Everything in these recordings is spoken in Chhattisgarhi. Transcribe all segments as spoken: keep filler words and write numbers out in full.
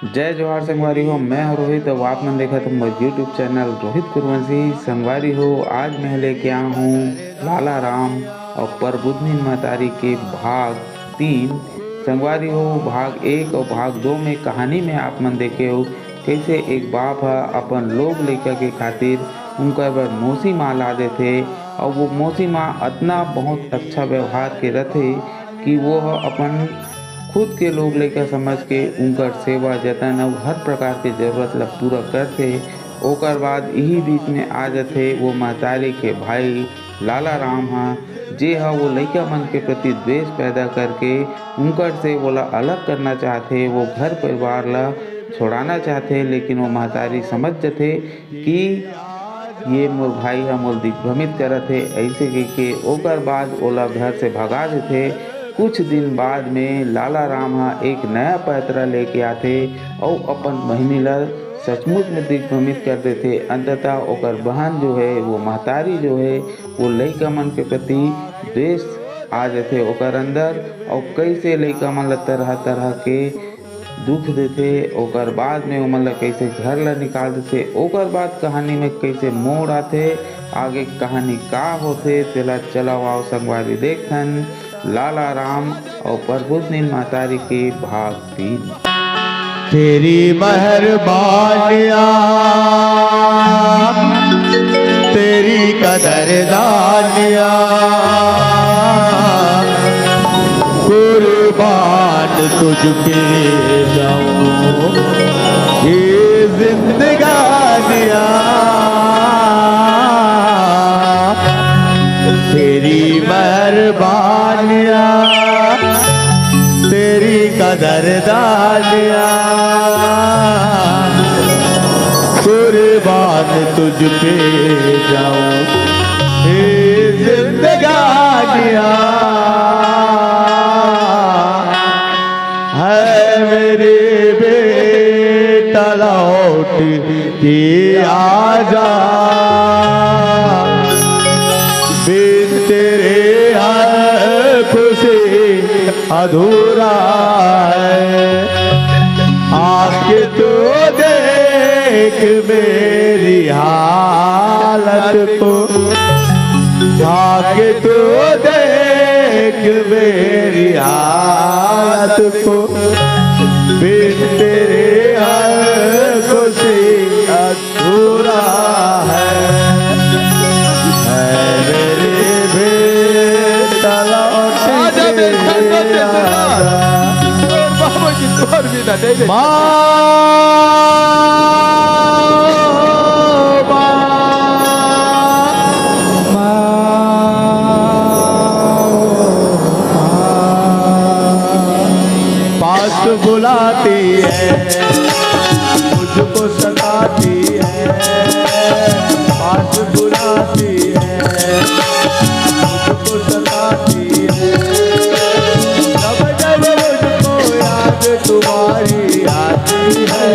जय जोहार संगवारी हो, मैं हूं रोहित। अब आप मन देखत हो मोर YouTube चैनल रोहित कुरवंशी। संगवारी हो, आज मैं लेके आया हूं लाला राम और परबुधनी महतारी के भाग तीन। संगवारी हो, भाग एक और भाग दो में कहानी में आप मन देखे हो, कैसे एक बाप ह अपन लोग लइका के खातिर उनकर बर मौसी माँ ला देथे, और वो मौसी माँ अतना बहुत अच्छा व्यवहार के रथे कि वो ह अपन खुद के लोग लइका समझ के उनकर सेवा जतन अउ हर प्रकार के जरूरत ला पूरा करथे। ओकर बाद इही बीच में आ जथे वो महतारी के भाई लाला राम ह, जे ह वो लइका मन के प्रति द्वेष पैदा करके उनकर से ओला अलग करना चाहथे, वो घर परिवार ला छोड़ाना चाहथे, लेकिन वो महतारी समझ जथे कि ये मोर भाई ह मोर दिग्भ्रमित करत हे, अइसे कहिके ओकर बाद ओला घर से भगा देथे। कुछ दिन बाद में लाला राम ह एक नया पैतरा लेके आथे अउ अपन बहिनी ला सचमुच में दिग्भ्रमित कर देथे। अंततः ओकर बहन जो है, वो महतारी जो है, वो लइका मन के प्रति द्वेष आ जाथे ओकर अंदर, अउ कैसे लइका मन ला तरह तरह के दुख देथे, ओकर बाद में ओमन ला कैसे घर ला निकाल देथे, ओकर बाद कहानी में कैसे मोड़ आथे, आगे कहानी का होथे, तेला चलव आओ संगवारी देखथन लाला राम और परबुधनी महतारी के भाग तीन। तेरी मेहरबानियाँ, तेरी कदरदानियाँ, कुर्बान तुझ पे जाऊं ये जिंदगानियाँ। तेरी मेहरबानियाँ, तेरी कदरदानियाँ, कुर्बान तुझ पे जाऊं ये जिंदगानियाँ। है मेरे बेटा लौट के आजा, बिन तेरे हर खुशी अधूरा है। आके तू देख मेरी हालत को, आके तू देख मेरी हालत को, बिन तेरे हर खुशी अधूरा है। है मेरे बेटा लौट आजा, के मेरे खानदान के आजा। सरदार। और बाबा की तोर भी ना दे दे। माँ, माँ, माँ, माँ। पास बुलाती है, मुझको सताती है, पास बुलाती है, मुझको सताती है। जब जब मुझको याद तुम्हारी आती है,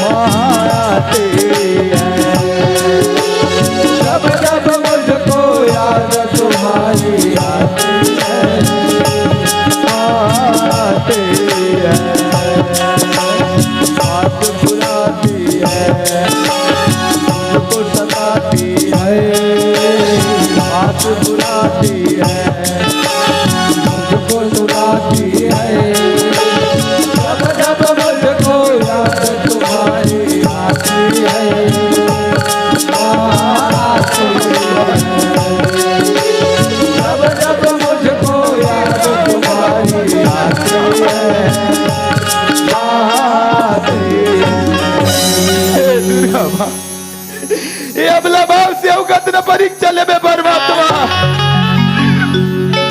माँ आती है। जब जब मुझको याद तुम्हारी आती है, आती है, बात बुलाती है, मुझको सताती है, बात बुलाती है, मुझको सुनाती है। जब जब मुझको याद तुम्हारी आती है, आती है। जब जब मुझको याद तुम्हारी आती है, आती है। हे दुर्गा माँ, ये अबला भाव से अवगत न परीक्षा लेबे परमात्मा।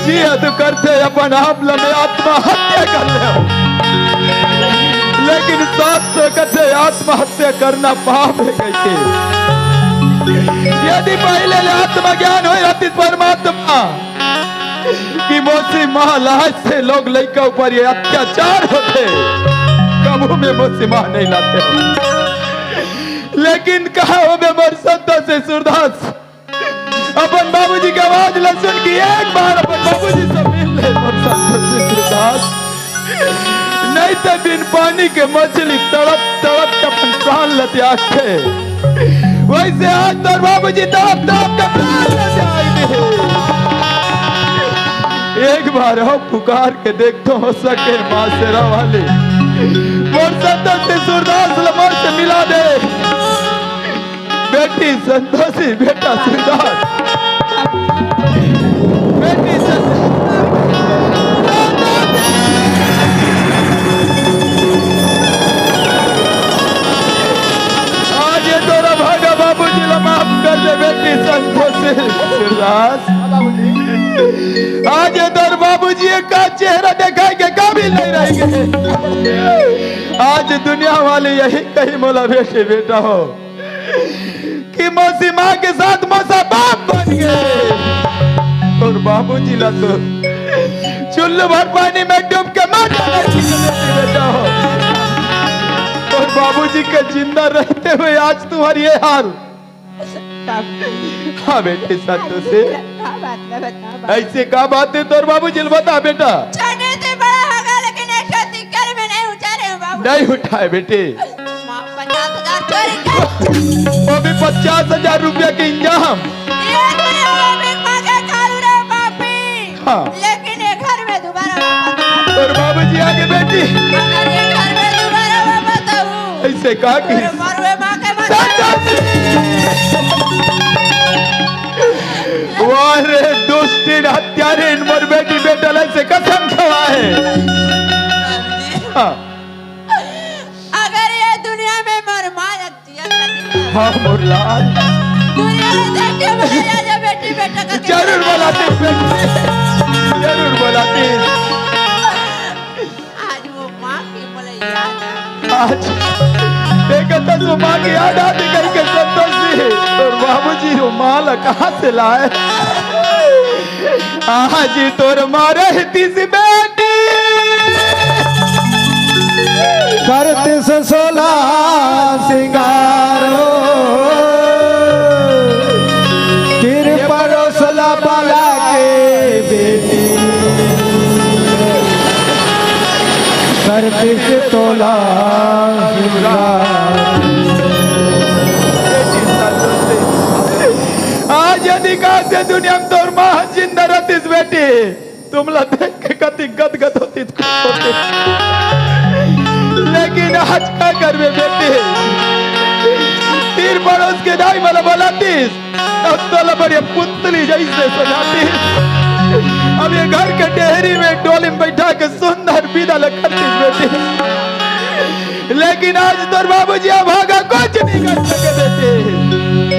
जिया तो करथे अपन आप ल मैं आत्महत्या कर ले, लेकिन शास्त्र कथे आत्महत्या करना पाप है कहिके। यदि पहले ले आत्मज्ञान होय रहतिस परमात्मा, कि मौसी माँ लाज से लोग लइका ऊपर ये अत्याचार होथे, कभू में मौसी माँ नहीं लाते। लेकिन कहा हो बे मोर संतोषी सूरदास, अपन बाबूजी के आवाज ला सुन के एक बार अपन बाबूजी से मिल ले मोर संतोषी सूरदास। न अइसे बिन पानी के मछली तड़प तड़प के अपन प्राण ल त्यागथे, वइसे आज तोर बाबूजी तड़प तड़प के प्राण ल त्याग दे। एक बार अउ पुकार के देखथों, हो सके माँ शेरा वाली, मोर संतोषी सूरदास ल मोर से मिला दे। बेटी संतोषी, बेटा सूरदास, बेटी संतोषी। आज ये तोर भागा बाबूजी ला माफ कर दे बेटी संतोषी। सूरदास, आज ये तोर बाबूजी का चेहरा देखाय के काबिल नहीं रह गे। आज दुनिया वाले यही कही मोला बेटी बेटा हो कि मौसी माँ के साथ मौसा बाप बन गे। तोर बाबूजी ला तो चुल्लू भर पानी में डूब के मर जाना चाहिए बेटी बेटा हो। तोर बाबूजी के जिंदा रहते हुए आज तुम्हारी ये हाल। हाँ बेटी संतोषी। का बात है, बता, बता। अइसे का बात है तोर बाबूजी ल बता बेटा। छोटे से बड़ा होगा, लेकिन एक ठो तिक्कर में नहीं उठा रहे हो बाबू। नहीं उठाए बेटी। माँ पचास हजार चोरी कर। वो भी पचास हजार रुपया के इंजाम। ये तूने वो भी मांगे कालू रे पापी। हाँ। लेकिन ये घर में दोबारा वापस आ। तोर बाबूजी आगे बेटी। अगर ये घर में दोबारा वापस आऊँ, अइसे का की? तोरे मरुए माँ के मत। वाह रे दुष्टिन हत्यारिन, मोर बेटी बेटा ला अइसे कसम खवाए। हाँ। अगर ये दुनिया में मोर माँ जिया करती, हाँ मोर लाल। दुनिया में देख के बोला जा, जा बेटी बेटा का जरूर बोलाते बेटी, जरूर बोलाते। आज वो माँ की बोले याद आ। आज एक तो माँ की याद आती करके संतोषी, तोर बाबूजी वो माँ ला कहाँ से लाए? आज तोर माँ रहतीस बेटी। करतीस सोला सिंगारो, तीर परोसला बाला के बेटी। करतीस तोला सिंगार। आज यदि काश ये दुनिया में तोर माँ जिंदा रहतीस बेटी, तुमला देख के कति गदगद होतीस, खुश होतीस। लेकिन आज का करबे बेटी, तीर परोस के दाई मोला बोलातीस, अब तोला बड़े पुतली जइसे सजातीस। अब ये घर के डेहरी में डोली में बैठा के सुंदर बिदा ल करतीस बेटी। लेकिन आज तोर बाबूजी अभागा कुछ नहीं कर सके बेटी।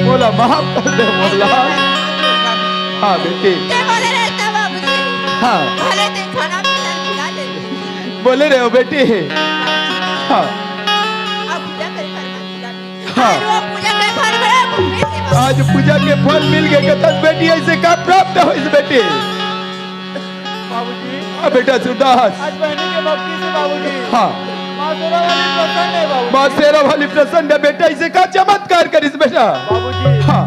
मोला माफ कर दे मोला। हाँ बेटी। के बोले रहता बाबूजी? हाँ। भले ते खाना पीना खिला दे। बोले रहे हो बेटी। हाँ। अब पूजा करे कर मत खिला दे। हाँ। आज वो पूजा के फल मिला, वो मिल गया। आज पूजा के फल मिल गए। कथस बेटी, अइसे का प्राप्त होइस बेटी? बाबूजी। हाँ बेटा सूरदास। आज बहनी के भक्ति से बाबूजी। हाँ। माँ शेरा वाली प्रसन्न है बाबूजी। माँ शेरा वाली प्रसन्न है बेटा, अइसे का चमत्कार करिस बेटा? बाबूजी। हाँ।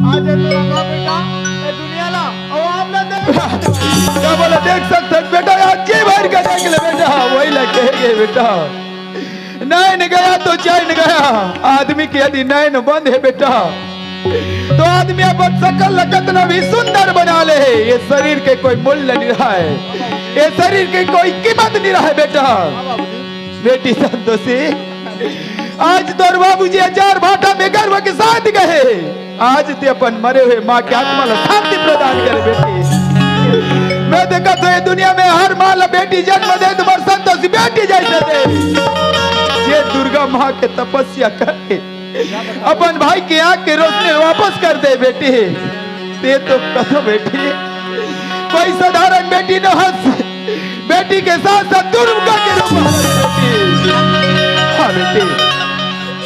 आज ये तो रंगा बेटा, ये दुनिया ला, और आप ना देख। का बोला देख सकथस बेटा, आज जी भर के देख ले बेटा, वही ला कहे गे बेटा। नैन गया तो चैन गया। आदमी के यदि नैन बंद हे बेटा, तो आदमी अपन सकल ल कतना भी सुंदर बना ले, ये शरीर के कोई मूल्य नहीं रहा है, ये शरीर के कोई कीमत नहीं रहा है बेटा। बेटी संतोषी, आज तोर बाबूजी हजार भाटा में गर्व के साथ कहे, आज ते अपन मरे हुए माँ के आत्मा ला शांति प्रदान करे बेटी। मैं देखत हों ये दुनिया में हर माँ ला बेटी जन्म दे, तुम्हार संतोषी बेटी जइसे दे। ये दुर्गा माँ के तपस्या करके अपन भाई के आँख के रोशनी वापस कर दे बेटी। ते तो कथों बेटी, कोई साधारण बेटी न हस, बेटी के साथ साथ दुर्गा के रूप में हस बेटी। हाँ बेटी।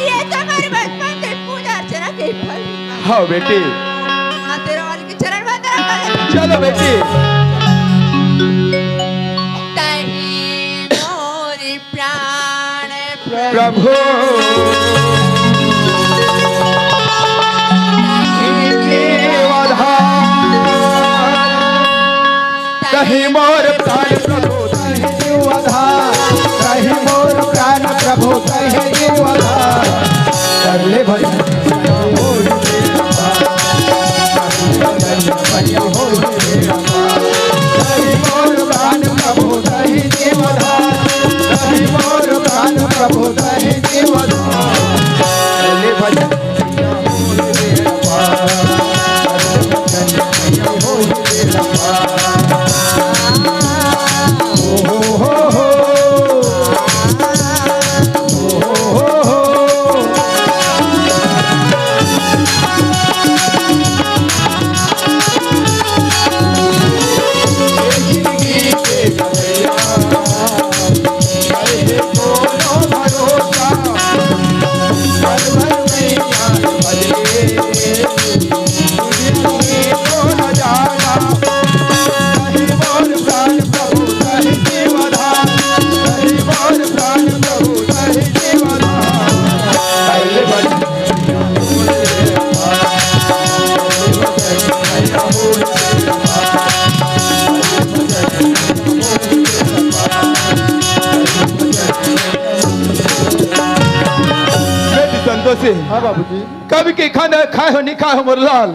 ये तो हमारे बचपन से पूजा अर्चना के फल है। हाँ बेटी। माँ शेरा वाली के चरण वंदना कर ले। चलो बेटी। तही मोर प्राण प्रभु। तही मोर प्राण प्रभु, तही जीव आधार, तही प्रभु तहि जीवधार। कर ले भजन मैया होई जीवधार। कर ले भजन मैया होई जीवधार। तहि मोर प्राण प्रभु तहि जीवधार। तहि मोर प्राण प्रभु तहि जीवधार। कर ले भजन बेटी संतोषी, हाँ बाबूजी। कभी के खाना खाए हो, नहीं खाए हो मोर लाल,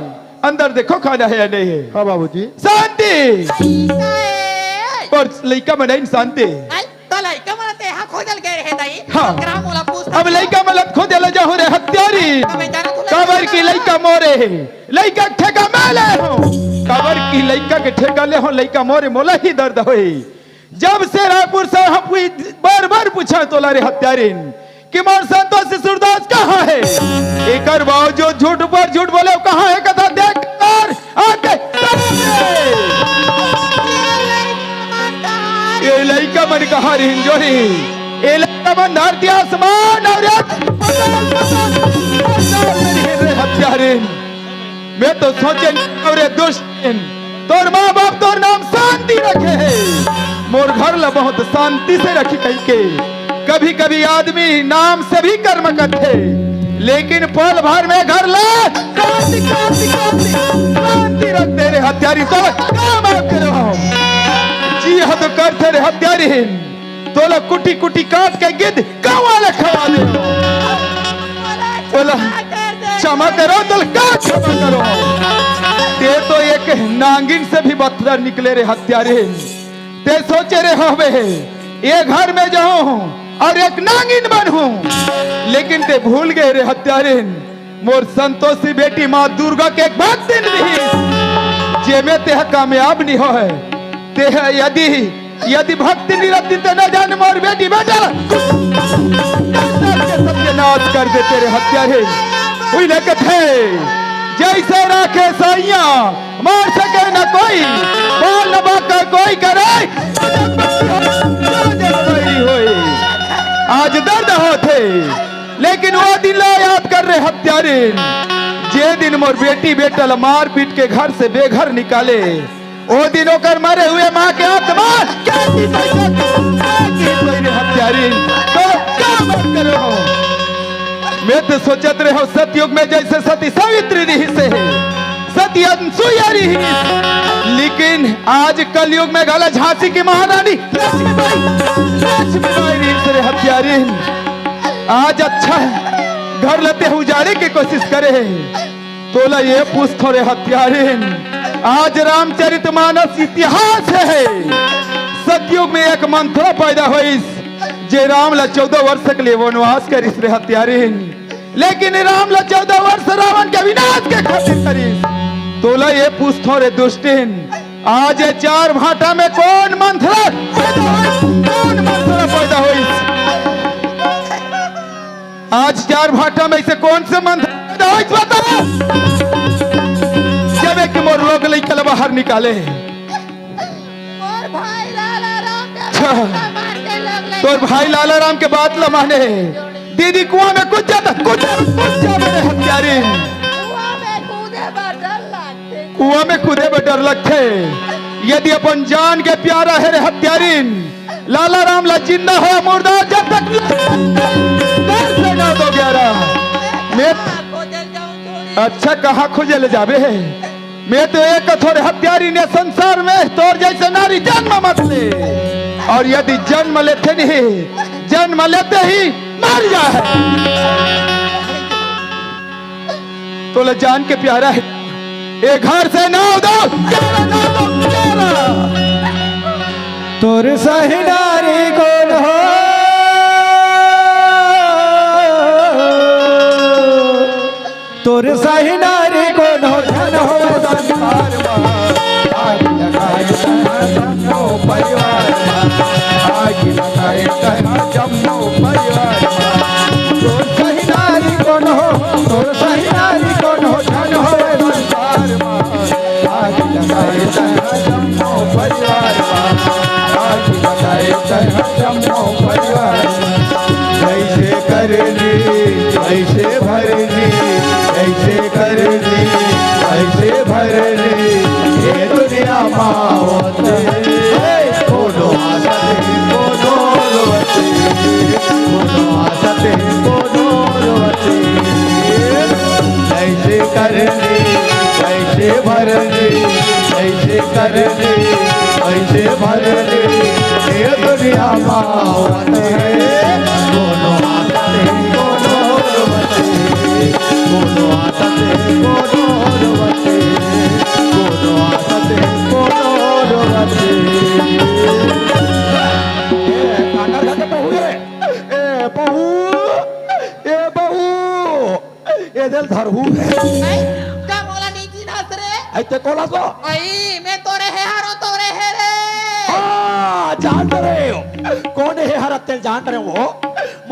अंदर देखो खाना है या नहीं है। हाँ बाबूजी। शांति। और लइका मन आइन शांति। अरे, तो लइका मन ते यहाँ खोजल गए रहे दाई। हाँ। ओकरा मोला पूछ अब लइका मन ला खोजे ला जाहूँ रे हत्यारी। तो मैं जाना तू लइका काबर की लइका मोरे हे। लइका के ठेका मैं ले हूँ। काबर की लइका के ठेका ले हूँ, लइका मोरे, मोला ही दर्द होई। जब से रायपुर से हम कोई बार-बार पूछा तोला रे हत्यारिन कि मोर संतोष सूरदास कहाँ है? एकर बावजूद झूठ पर झूठ बोले, कहाँ है? कथा देख कर आके ये लइका मन कहाँ रहिन जोड़ी? ये लइका मन धरती आसमान और एक पताल, पताल, पताल में रहिन रे हत्यारिन। मैं तो सोचे नहीं रे दुष्ट, तोर माँ बाप तोर नाम शांति रखे हे, मोर घर ला बहुत शांति से रखी कहिके। कभी कभी आदमी नाम से भी कर्म करथे, लेकिन पल भर में घर ला क्रांति, क्रांति, क्रांति, क्रांति रख दे रे हत्यारी। तो काम आप करो, जी हद करथे रे हत्यारी, तोला कुटी कुटी काट के गिद्ध कौवा ला खवा दे। बोला, क्षमा करो, तो का क्षमा करो? ते तो एक नांगिन से भी बदतर निकले रे हत्यारिन। ते सोचे रे हवे, ये घर में जाऊं और एक नांगिन बनूं, लेकिन ते भूल गए रे हत्यारिन। मोर संतोषी बेटी माँ दुर्गा के एक भक्तिन रहिस, जेमे तेह कामयाब नहीं होए। तेह यदि, यदि भक्ति नहीं रहती तो न जाने मोर बेटी बेटा सत्यानाश कर देते रे हत्यारे। उही लेके थे, जैसे राखे सैया, मार सके न कोई, बाल न बांके कोई करे, आज दर्द होथे। लेकिन वो दिन ला याद कर रे हत्यारिन, जे दिन मोर बेटी बेटा ला मार पीट के घर से बेघर निकाले, वो दिन ओकर मरे हुए माँ के आत्मा क्या की सोई, क्या की सोई रे हत्यारिन, तो का मत करो हो। मैं तो सोचत रहे हो सतयुग में जैसे सती सावित्री रहिस हे, सती अनसुईया रहिस, लेकिन आज कलयुग में घला झांसी की महारानी लक्ष्मीबाई, लक्ष्मीबाई रहिस रे हत्यारिन। आज अच्छा घर ला ते उजाड़े के कोशिश करे हे, तोला ये पूछथों रे हत्यारिन, आज रामचरित मानस इतिहास हे, सतयुग में एक मंथरा पैदा होइस, जे राम ला चौदह वर्ष के लिए वनवास करिस रे हत्यारिन, लेकिन राम ला चौदह वर्ष रावण के विनाश के खातिर करिस। तोला ये पूछथों रे दुष्टिन, आज ये चार भाटा में कौन मंथरा पैदा होइस? कौन मंथरा पैदा होइस? आज चार भाटा में से कौन से मंथरा पैदा होइस, बता? जबे कि मोर लोग लइका ला बाहर निकाले। मोर भाई लाला राम के अच्छा। बात ला मान के लोग लइका तोर भाई लाला राम के बात ला माने। दीदी कुआं में कूद जाता, कूद जा, कूद जा मेरे हत्यारी। कुआं में कूदे बर डर लगथे। कुआं में कूदे बर डर लगथे। यदि अपन जान के प्यारा हे रे हत्यारिन, लाला राम ला जिंदा हो मुर्दा जब तक डर से ना दो ग्यारह। मैं अच्छा कहाँ खोजे ले जाबे हे? मैं तो एक थोड़े हत्यारी ने संसार में तोर जैसे नारी जन्म मत ले। और यदि जन्म लेते नहीं, जन्म लेते ही प्यारा है। तोला जान के प्यारा है। ए घर से नाव दो, प्यारा नाव दो, प्यारा। तोर सही नारी कोन हो? तोर सही नारी कोन हो? धन हो संसार मा। आग लगाए तहाँ जम्मो परिवार मा। आग लगाए तहाँ जम्मो परिवार मा। तोर सही नारी कोन हो? तोर सही नारी कोन हो? धन हो संसार मा। आग लगाए तहाँ जम्मो परिवार मा। आग लगाए तहाँ जम्मो परिवार मा। कैसे करनी, कैसे भरनी, कैसे करनी, कैसे भरनी, ये दुनिया मा होत हे। कोनो आसत हे, कोनो रोवत हे, कोनो आसत हे, कोनो रोवत हे। कैसे करनी, कैसे भरनी, कैसे करनी, कैसे भरनी, ये दुनिया मा होत हे। कोनो आसत हे, कोनो रोवत हे, कोनो आसत हे, कोनो रोवत हे, कोनो आसत हे, कोनो रोवत हे। ए, काकर घर के बहू रे। ए, बहू। ए, बहू। ए, दिल धरहू। हैं? का मोला नी चिन्हस रे? अई, ते कोन हस ओ? अई, मैं तोरे हे हरो, तोरे हे रे। हाँ, जान डरेंव। कोन हे हर तेला जान डरेंव ओ?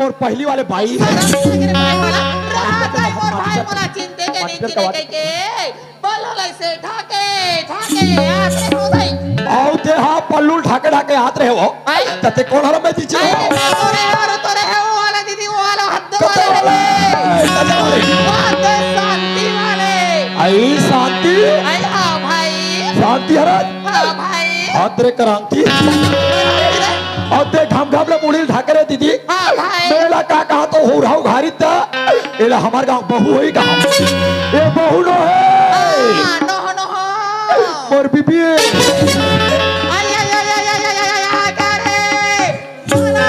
मोर पहिली वाले भाई। सारा भाई रे भाई वाला। रहा भाई, मोर भाई मोला चिन्हथे के नी चिन्हे कहि के। पल्लू ल अइसे ढाके, ढाके, आत रहे हो भाई। अउ ते हा पल्लू ल ढाके, ढाके आत रहे हो। आई। त ते कोन हर मैं दीदी? आई, तोरे हर, तोरे हे वो वाला दीदी, वो वाला हद कते वाले। वाले? कते वाले? वो तो शांति वाले। आई शांति? आई, हाँ भाई। शांति हरत? हाँ भाई। हद रे क्रांति। अउ ते घाम घाम ले मुड़ी ल ढाके रे दीदी। हाँ भाई। मेला का कहा तो हुरहा उघारी त एला हमर गांव बहू होई का? ए बहू नो हे। हाँ, नोह, नोह। मोर बीबी। आई, आई, आई, का रे? साला,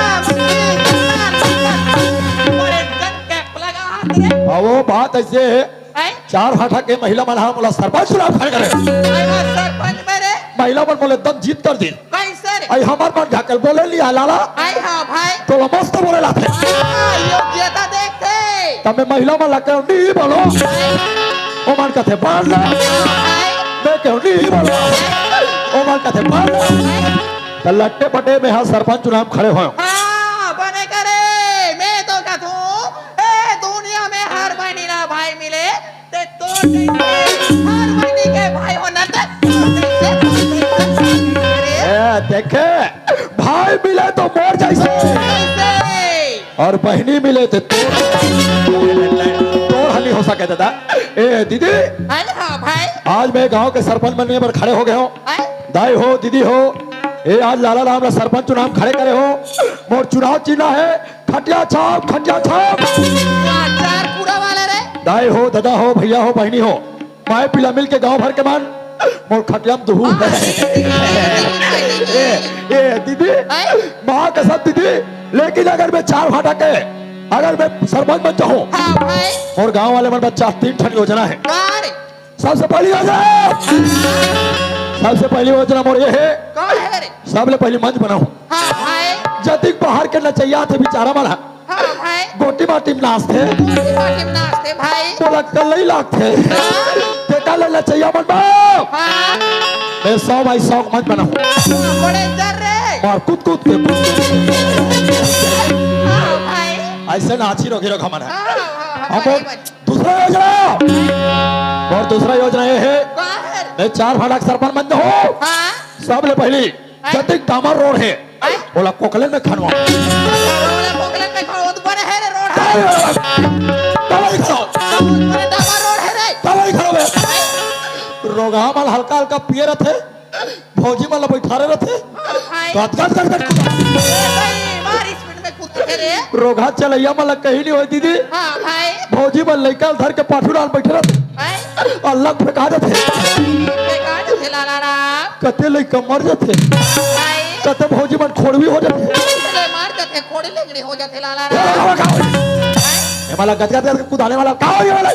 मोरे जन कैप लगा हाथ रे। अब वो बात अइसे हे। हैं? चार भाठा के महिला मन हा मोला सरपंच चुनाव खड़े करे। आई, वो सरपंच में रे। महिला मन मोला एकदम जीत कर दी। कैसे रे? आई हमर मन ढाकल बोले लिया लाला। आई हाँ भाई। तोला मस्त बोले लाथे। हाँ, योग्यता देखथे। तब मैं महिला मन ला कहूँ, "नी बोलो।" आई। ओमन कथे, "बोल ना।" आई। मैं कहूँ, "नी बोलो।" ओमन कथे, "बोल ना।" आई। त लट्टे पट्टे में हा सरपंच चुनाव खड़े होय। हाँ, बने करे। मैं तो कथूँ, ए दुनिया में हर बहिनी ला भाई मिले, ते तोर जइसे हर बहिनी के भाई होना ते तोर जइसे, तोर जइसे। अरे। ए, देखे, भाई मिले तो मोर जइसे। जइसे। अउ बहिनी मिले ते तोर, तोर हा नी हो सके दादा। ए, दीदी। अरे हाँ भाई। आज मैं गांव के सरपंच बनने बर खड़े हो गए हों। अरे। दाई हो, दीदी हो, ए, आज लाला राम ला सरपंच चुनाव खड़े करे हों। मोर चुनाव चिन्हा हे खटिया छाप, खटिया छाप। वाह, चार पूरा वाला रे। दाई हो, ददा हो, भइया हो, बहिनी हो, माई पिला मिल के गांव भर के मन मोर खटिया म दुहू हे। ए, ए, दीदी, आय? माँ कसम दीदी, लेकिन अगर मैं चार भाठा के, अगर मैं सरपंच बन जाहूँ, हाँ भाई। मोर गांव वाले मन बर चार तीन ठन योजना हे। का रे? सबसे पहली योजना, सबसे पहली योजना मोर ये हे, का हे रे? सबले पहली मंच बनाहूँ। हाँ भाई। जतिक बाहर के नचइया थे बेचारा मन, हाँ भाई। गोटी माटी म नाचथे। गोटी माटी म नाचथे भाई। मोला कलई लागथे। हाँ। तेकर ले नचइया मन बा। हाँ। मैं सौ बाई सौ के मंच बनाहूँ। बड़े डर रे। अउ कूद कूद के, कूद कूद के। हाँ भाई। अइसे नाची रोगी रोग हमन हे। हाँ, हाँ, हाँ, हम भाई, भाई। दूसरा योजना। अउ दूसरा योजना ये हे, का हे? मैं चार भाठा के सरपंच बन जाहूँ। हाँ। सबले पहली हैं? जतिक डामर रोड हे, हैं? ओला कोकलेन में खनवा। ओला कोकलेन में खनवा, वो तो बने हे रे रोड हे। तलई खनवा। वो तो बने डामर रोड हे रे। तलई खनवा बे। हैं? रोगहा मन हल्का हल्का पिए रथे, भौजी मन ला बैठारे रथे। हाँ, भाई। गद गद गद गद। ए, भाई, मार speed में कूदथे रे। रोगहा चलइया मन ला कहीं नहीं होय दीदी। हाँ, भाई। भौजी मन लइका ल धर के पाछू डाल बैठे रथे। हैं? अउ लग फेंका देथे। फेंका देथे लाला राम। कते लइका मर जाथे। भाई। कते भौजी मन खोड़वी हो जाथे। ले मार देथे, खोड़े लेंगड़ी हो जाथे, लाला हे राम। बाबा, का होही? ए वाला गदगद करके कुदाने वाला, का होही वाला?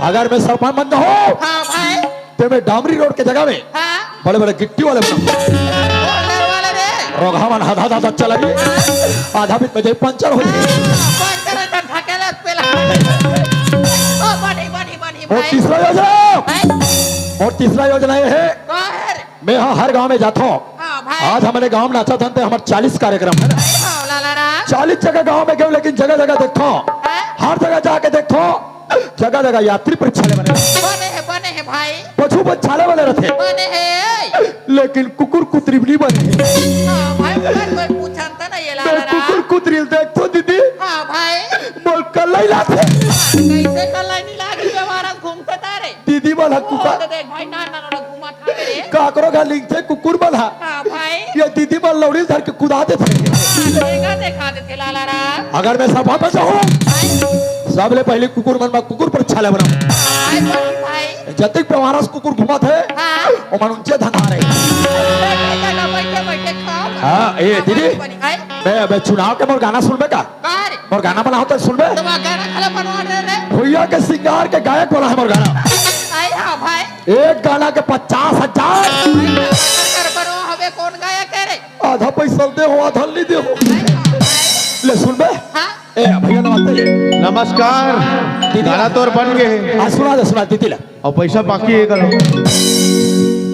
अगर मैं सरपंच बन जाहूं, हाँ भाई। ते मैं डामरी रोड के जगह में हाँ। बड़े-बड़े गिट्टी वाले बनाहूं। बोलने वाले रे। रोगहा मन हदा हदा चलाही। आधा बीच में जाई पंचर हो जाही। पंचर है तो ढकेला पेला। ओ, बनी, बनी, बनी, और भाई। तीसरा योजना, भाई। और तीसरा योजना ये है, का है रे? मैं ह-, हर गांव में जाथों। हाँ, भाई। आज हमरे गांव में नाचा धन ते हमर चालीस कार्यक्रम है ना। हाँ, लाला राम। चालीस जगह गांव में गेंव, लेकिन जगह जगह देखथों। हाँ। हर जगह जाके देखथों, जगह जगह यात्री परीक्षा ले बने। बने हे, बने हे भाई। पशु बछाले वाले रथे। बने हे। लेकिन कुकुर कुतरी भी नहीं बने हे। हाँ, भाई, कोई, कोई पूछन त नहीं ये तो लाला राम। कुकुर कुतरी ल देखथों दीदी। हाँ, भाई। मोर कल्लाई लाथे। कैसे कल्लाई नहीं लागी, व्यवहार घूमते तारे। दीदी मन ह कुका वो तो देख भाई, नान नान ओला घुमात हवे रे। काकरो घर लिंगथे कुकुर मन ह। हाँ भाई। ये दीदी मन लौड़ी धर के कुदा देथे। हाँ, देखा, देखा देथे लाला राम। अगर मैं सभा में जाहूं, भाई। सबले पहले कुकुर मन में कुकुर पर छाला बनाऊं। भाई, भाई, भाई। जतिक पेवारस कुकुर घुमत हे, हाँ। ओमन उंचे धंधा रहे। बैठे, बैठे, बैठे, बैठे, खाओ। हाँ, ए, हाँ, दीदी। बनी, बनी, भाई। बे, बे, चुनाव के मोर गाना सुनबे का? का रे? मोर गाना बनाहूं त सुनबे? तो वह गाना खाली बनवा रहे रे। भुइयां के सिंगार के गायक बना हे मोर गाना। आय हाँ भाई। एक गाना के पचास हजार। भाई, कर, कर, करो, हवे कौन गायक हे रे? आधा पैसा दे हो, आधा नहीं दे हो। आय हाँ भाई। ले सुनबे? हाँ। ए, भैया नमस्ते। नमस्कार। दीदी। गाना तोर बन गए हे। हाँ, सुना दे, सुना दे, दीदी ला। अउ पैसा बाकी हे करो।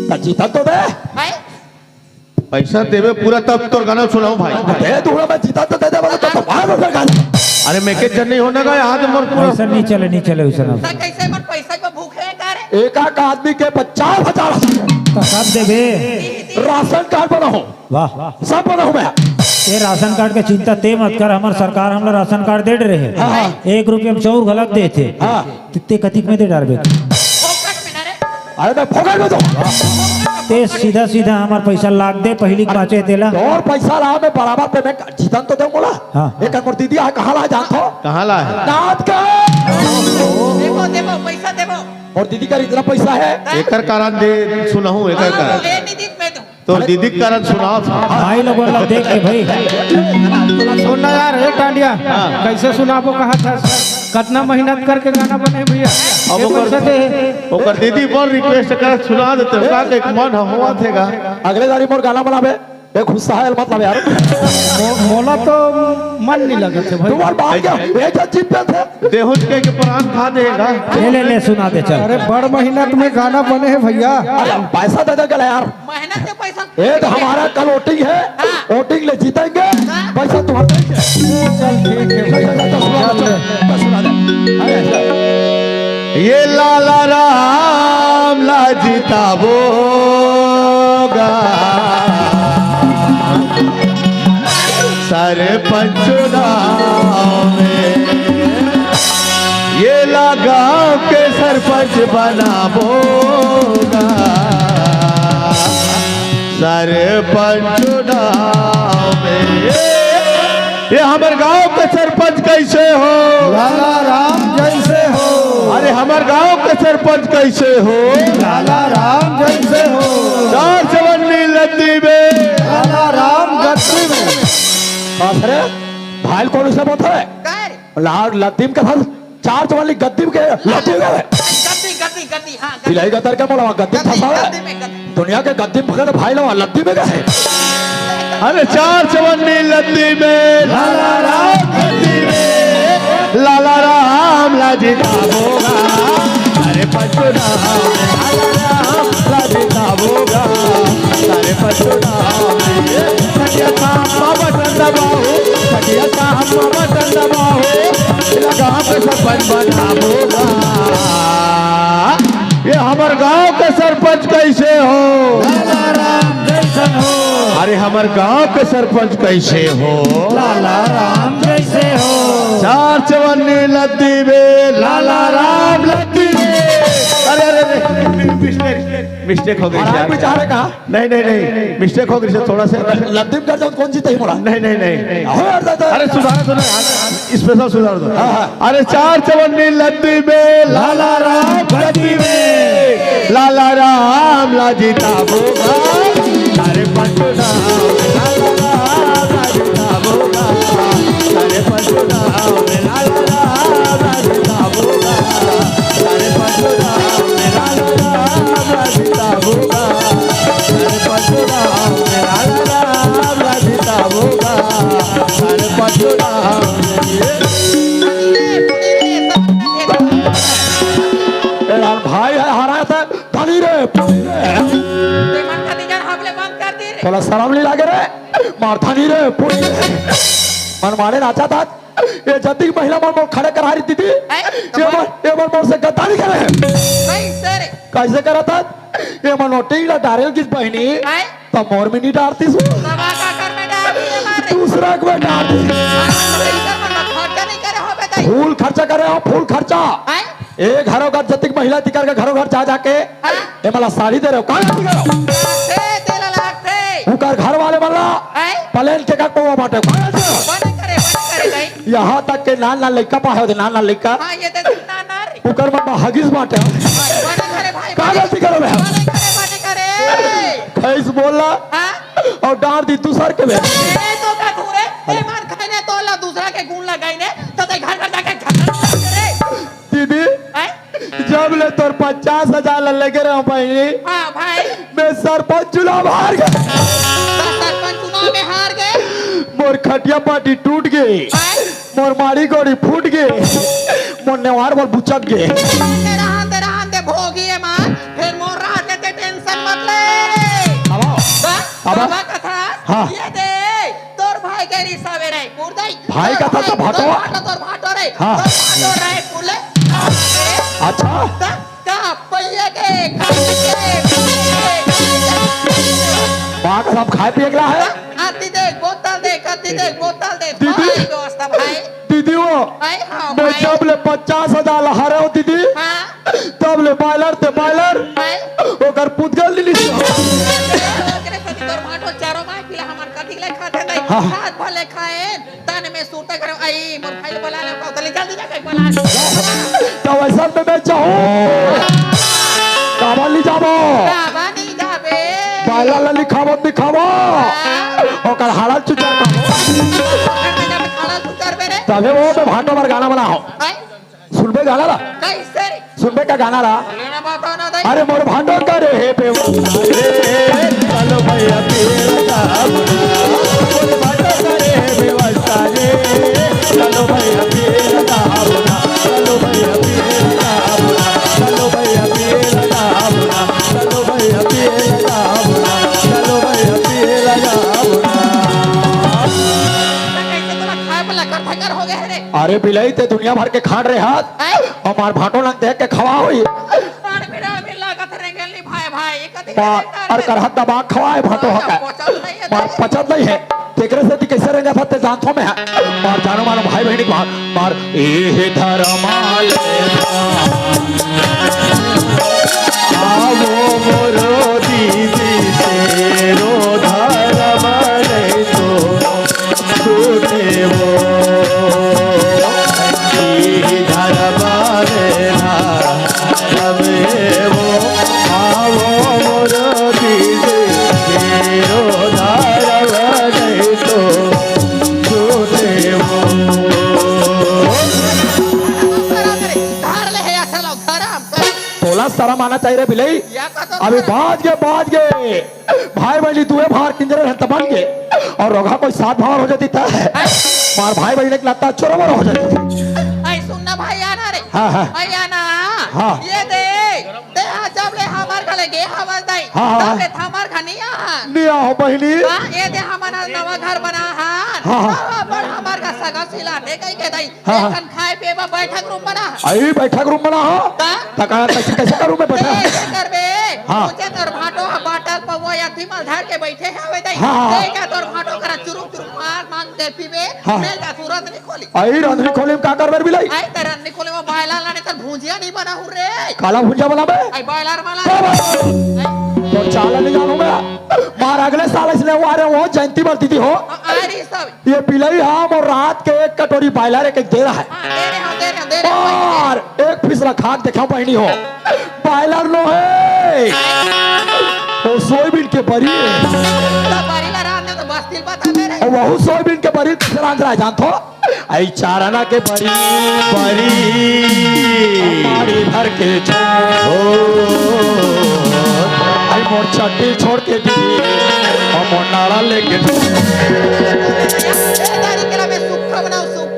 त जीतन तो दे। भाई। पैसा देबे पूरा तब तोर गाना सुनाहूं भाई। दे दूंगा मैं, जीतन तो दे दे, मतलब तो, तो बाहर उधर गाना। अरे मैं के जन नहीं होना का याद मोर पूरा। पैसा नहीं चले, नहीं चले वैसे ना। त कैसे मन पैसा के भूखे हे का रे? एक एक आदमी के पचास हजार। त कब देबे? राशन कार्ड बनाहूं। वाह। सब बनाहूं मैं। ये राशन कार्ड के चिंता ते मत कर, हमर सरकार हमला राशन कार्ड दे रहे हे। हाँ, हाँ। एक रुपया में चाउर घलक देथे। हाँ। ते, ते कतिक में दे डारबे? फोकट में ना रे। अरे मैं फोकट में दो। ते सीधा सीधा हमर पैसा लाग दे, पहिली के बांचे तेला। तोर पैसा ला, मैं बराबर payment, जीतन तो दे मोला। हाँ। एक मोर दीदी आ, कहाँ ला जानथो? कहाँ ला हे? नाथ का। देबो, देबो, पैसा देबो। और दीदी का इतना पैसा है? एकर कारण दे सुनाहूं, एकर हाँ, कारण। ए दीदी में दो। तो अरे दीदी के कारण सुनाओ। भाई लोगन ला देख के भाई। सुन ना यार, हे टांडिया, हाँ। कैसे सुनाबो कहा था? कतना मेहनत करके गाना बने भैया। अब ये ओकर, पैसा दे। ओकर दीदी बर request कर सुना देते हो, का के एक मन होवत हे गा। अगले दारी मोर गाना बनाबे, एक गुस्सा है मतलब यार। मो-, मोला तो मन नहीं लगत हे भाई। तुम्हार बाप क्या? ये क्या चिंता थे? देहुत के, के प्राण खा देगा। ले, ले, ले, सुना दे, चल। अरे, बड़ मेहनत में गाना बने हे भैया। अरे, पैसा दे दे गला यार। मेहनत के पैसा। ए, तो हमारा कल voting है, हाँ। Voting ले जीतेंगे, हाँ। पैसा तुम्हारा देंगे। चल, ठीक है, चल, चल, चल, चल, सुना दे, चल, चल, सुना दे। अरे, चल। ये लाला राम ला जिताबो गा। सरपंच चुनाव में ये ला गांव के सरपंच बनाबो गा। सरपंच चुनाव में ये हमर गांव के सरपंच कैसे हो? लाला राम जैसे हो। अरे हमर गांव के सरपंच कैसे हो? लाला राम जैसे हो। चार चवन्नी लद्दी में। लाला राम गद्दी में। का रे? भाई कौन से बोलता है? का रे? लाल लद्दी में के साथ चार चवन्नी गद्दी में के लद्दी में गए। गद्दी, गद्दी, गद्दी, हाँ, गद्दी। बिलाई गतर के मोला गद्दी में गद्दी, फंसा है। गद्दी में, गद्दी। दुनिया के गद्दी में पकड़ भाई लोग लद्दी में गए। अरे चार चवन्नी लद्दी में, लाला राम गद्दी में, लाला राम ला जिताबो गा। अरे पचुनाव में, लाला राम ला जिताबो गा। अरे पचुनाव में, सखिया साहब बटन दबाओ, सखिया साहब बटन दबाओ, लगा के सरपंच बनाबो गा। ये हमर गांव के सरपंच कैसे हो? लाला राम जैसन हो। अरे हमर गांव के सरपंच कैसे हो? लाला राम जैसे हो। चार चवन्नी लद्दी में, लाला राम लद्दी में। अरे, अरे, अरे, mistake, mistake हो गई महाराज यार। बेचारे का नहीं, नहीं, नहीं, mistake हो गई, थोड़ा सा। लद्दी में कर जाओ, कौन जीते ही मोड़ा? नहीं, नहीं, नहीं। हो यार दादा। अरे, सुधार दो ना यार, special सुधार दो। हाँ, हाँ। अरे, चार चवन्नी लद्दी में, लाला राम गद्दी में, लाला राम ला जिताबो गा। अरे, पटना ए यार, भाई है, हरा था, धनी रे, पुनी रे। ते मन का दीजन हमले बंद कर दे रे। तोला शरम नहीं लागे रे? मार धनी रे, पुनी रे। मन मारे नाचा था। ये जतिक महिला मन मोर खड़े करा रही दीदी। हैं? ये मन, ये मन मोर से गद्दारी करे। कैसे रे? कैसे करा था? ये मन नोटिंग ला डारेल किस बहिनी? हैं? तो मोर में नहीं डारती सु। तब आ का कर में डार दिए मारे? दूसरा को में डार दी। हाँ, तो इधर मन खर्चा नहीं करे हो बेटा। फूल खर्चा करे हो, फूल खर्चा। हैं? ए घरों घर जतिक महिला तिकर के घरों घर जा जाके हाँ? ए मला साड़ी दे रहे हो, कहाँ जाती करो? लागथे, तेला लागथे। उकर घर वाले मला हैं? पलेन के का कोवा बाटे, कहाँ जाती करो? बने करे, बने करे दाई। यहाँ तक के नान नान लइका पाहे होते, नान नान लइका। हाँ, ये दे दे, ना, ना रे। उकर मन बा हगिस बाटे। हाँ, बने करे भाई, का बने। गलती करो बे? बने करे, बने करे। खैस बोला हाँ? और डार दी दूसर के बे। ए, तो का धुरे? ए, मार खाने तो ला दूसरा के गुण लगाई ने, तो ते घर घर जाके झगड़ा करे। दीदी, हैं? जब ले तोर पचास हजार ला लेके रहो बहिनी, हाँ भाई। मैं सरपंच चुनाव हार गए। बस सरपंच चुनाव में हार गए। मोर खटिया पाटी टूट गई, हैं? मोर माड़ी गोड़ी फूट गई, मोर नेवार बोल बुचक गए। रहन दे, रहन दे, रहन दे, भोगी है मार, फिर मोर रहते ते टेंशन मत ले। अब आओ। बा-, अब आओ। बाबा कथा, हाँ। ये दे, तोर भाई के रिसावे रहे, कुर्दई। भाई का था तो भाटो। तोर भाटो, तोर भाटो रे। हाँ। तोर भाटो रे, पुले। अच्छा। त का पहिया के, खाने के, पीने के, माँ का सब खाए पिए के ला है? अति देख, बोतल देख, अति देख, बोतल देख। दीदी। भाई व्यवस्था, भाई। दीदी वो, हाय, हाँ, मैं भाई। जब ले पचास हजार ला हरे हो दीदी, हाँ। तब ले बॉयलर ते बॉयलर, हाय। ओकर पुतगल ली ली। ओकरे सती तोर भाटो चारों माय पिला हमन कथी ले खाते नहीं, हाँ। हाथ भले खाए। तन में सूता करे, आई, मोर भाई ला बुला ले, तो ले जल्दी जाके बुला ले। तो वैसा में मैं चाहूँ। काबा ले जाबो? काबा नहीं जाबे। बाला ला लिखाबो, दिखाबो। हाँ। ओकर हालत चुचर का। ओकर में जब खाना सुचर बे रे। तबे वो पे भाटो पर गाना बना हो। आई। सुनबे गाना ला? कैसे रे? सुनबे का गाना ला? लेना बात ना दे। अरे मोर भाटो करे हे बेवा। चलो भैया पीर साहब। मोर भाटो करे हे बेवा साले। चलो भैया पीर साहब। चलो भैया पीर साहब। चलो भैया पीर साहब। चलो भैया पीर साहब। चलो भैया पीर साहब। कैसे तोला खाए पर लकर फकर हो गए रे? अरे बिलाई ते दुनिया भर के खाट रहे हाथ। हैं? हमार भाटो लंग देख के खवा होई। अरे मेरा भी लागत रेंगेल नहीं भाई, भाई, ये कथी पा-, करे अरे करहत दबा खवाए भाटो हाँ, हका। पचत नहीं है, मार नहीं। पचत नहीं है। तेकरे से ती कैसे रेंगा था ते जानथो मैं। मार जानो मानो भाई बहनी मार, मार। ए हे धरमाले आवो मोरो दीदी तेरो धरमाले तो छूटे वो, ई धरमाले ना रमे वो, आवो मोर दीदी, मेरो धारवा नहीं तो छूटे वो। धार ले हे, अच्छा लो, धरम, धरम। तोला शरम आना चाहिए रे बिलई। या का तो अभी धरम। बाज गे, बाज गे। भाई बहनी दुए भार किंजरे रहन त बन के, और रोगा कोई सात भार हो जाती त मार भाई बहनी एक नाता चोरवर हो जाती। आई सुन ना भाई आना रे। हाँ, हाँ। भाई आना। हाँ। ये दे, ते हाँ जब ले हमार घले गे हवल दाई, हाँ, हाँ, तब हाँ। ले हमार घर नहीं आ। नहीं आओ बहनी। हाँ, ये दे हमारा नवा घर बना हान। हाँ, हाँ। हाँ, पर हमार का सगा सिला दे कहीं के दाई। हाँ, हाँ। एखन खाए पिए बर बैठक रूम बना है। अई बैठक रूम बना हो? का? त का कैसे, कैसे करूँ मैं बैठक? ए, ऐसे करबे। हाँ। मुझे तोर भाटो ह बाटल पौवा या थी मल धर के बैठे हवे दई। हाँ, हाँ, हाँ। ले जा तोर भाटो करा चुरुक चुरुक मार मांग दे पीबे। हाँ। ले जा तू रंधनी खोली। अई रंधनी खोली में का करबे रे बिलाई? आई ते रंधनी खोली में बायला लाने तर भुंजिया नहीं बना हूँ रे। काला भुंजिया बनाबे? आई बायला रे माला। का बात? आई। तो चाला नहीं जानू मैं। मार अगले साल इसने वो आ रहे हो जयंती मल दीदी हो। आ, आ रही सब। ये बिलई हा मोर रात के एक कटोरी बायलर एक, एक दे रहा है। हाँ, दे रहे हो, दे रहे हो, दे रहे हो। और एक पीस ला खा के देखा बहनी हो, बायलर नो है, वो सोयाबीन के बरी है। तो बरी ला रांध दे तो बस तिल बता दे रहे। और वहू सोयाबीन के बरी दूसरा रांध रहा है, जानत हो? आई चार आना के बरी, बरी। माड़ी भर के छोड़। आई मोर चड्डी छोड़ के दी, और मोर नाड़ा लेके दी। ए, दारी केला में सूखा बनाओ, सूखा।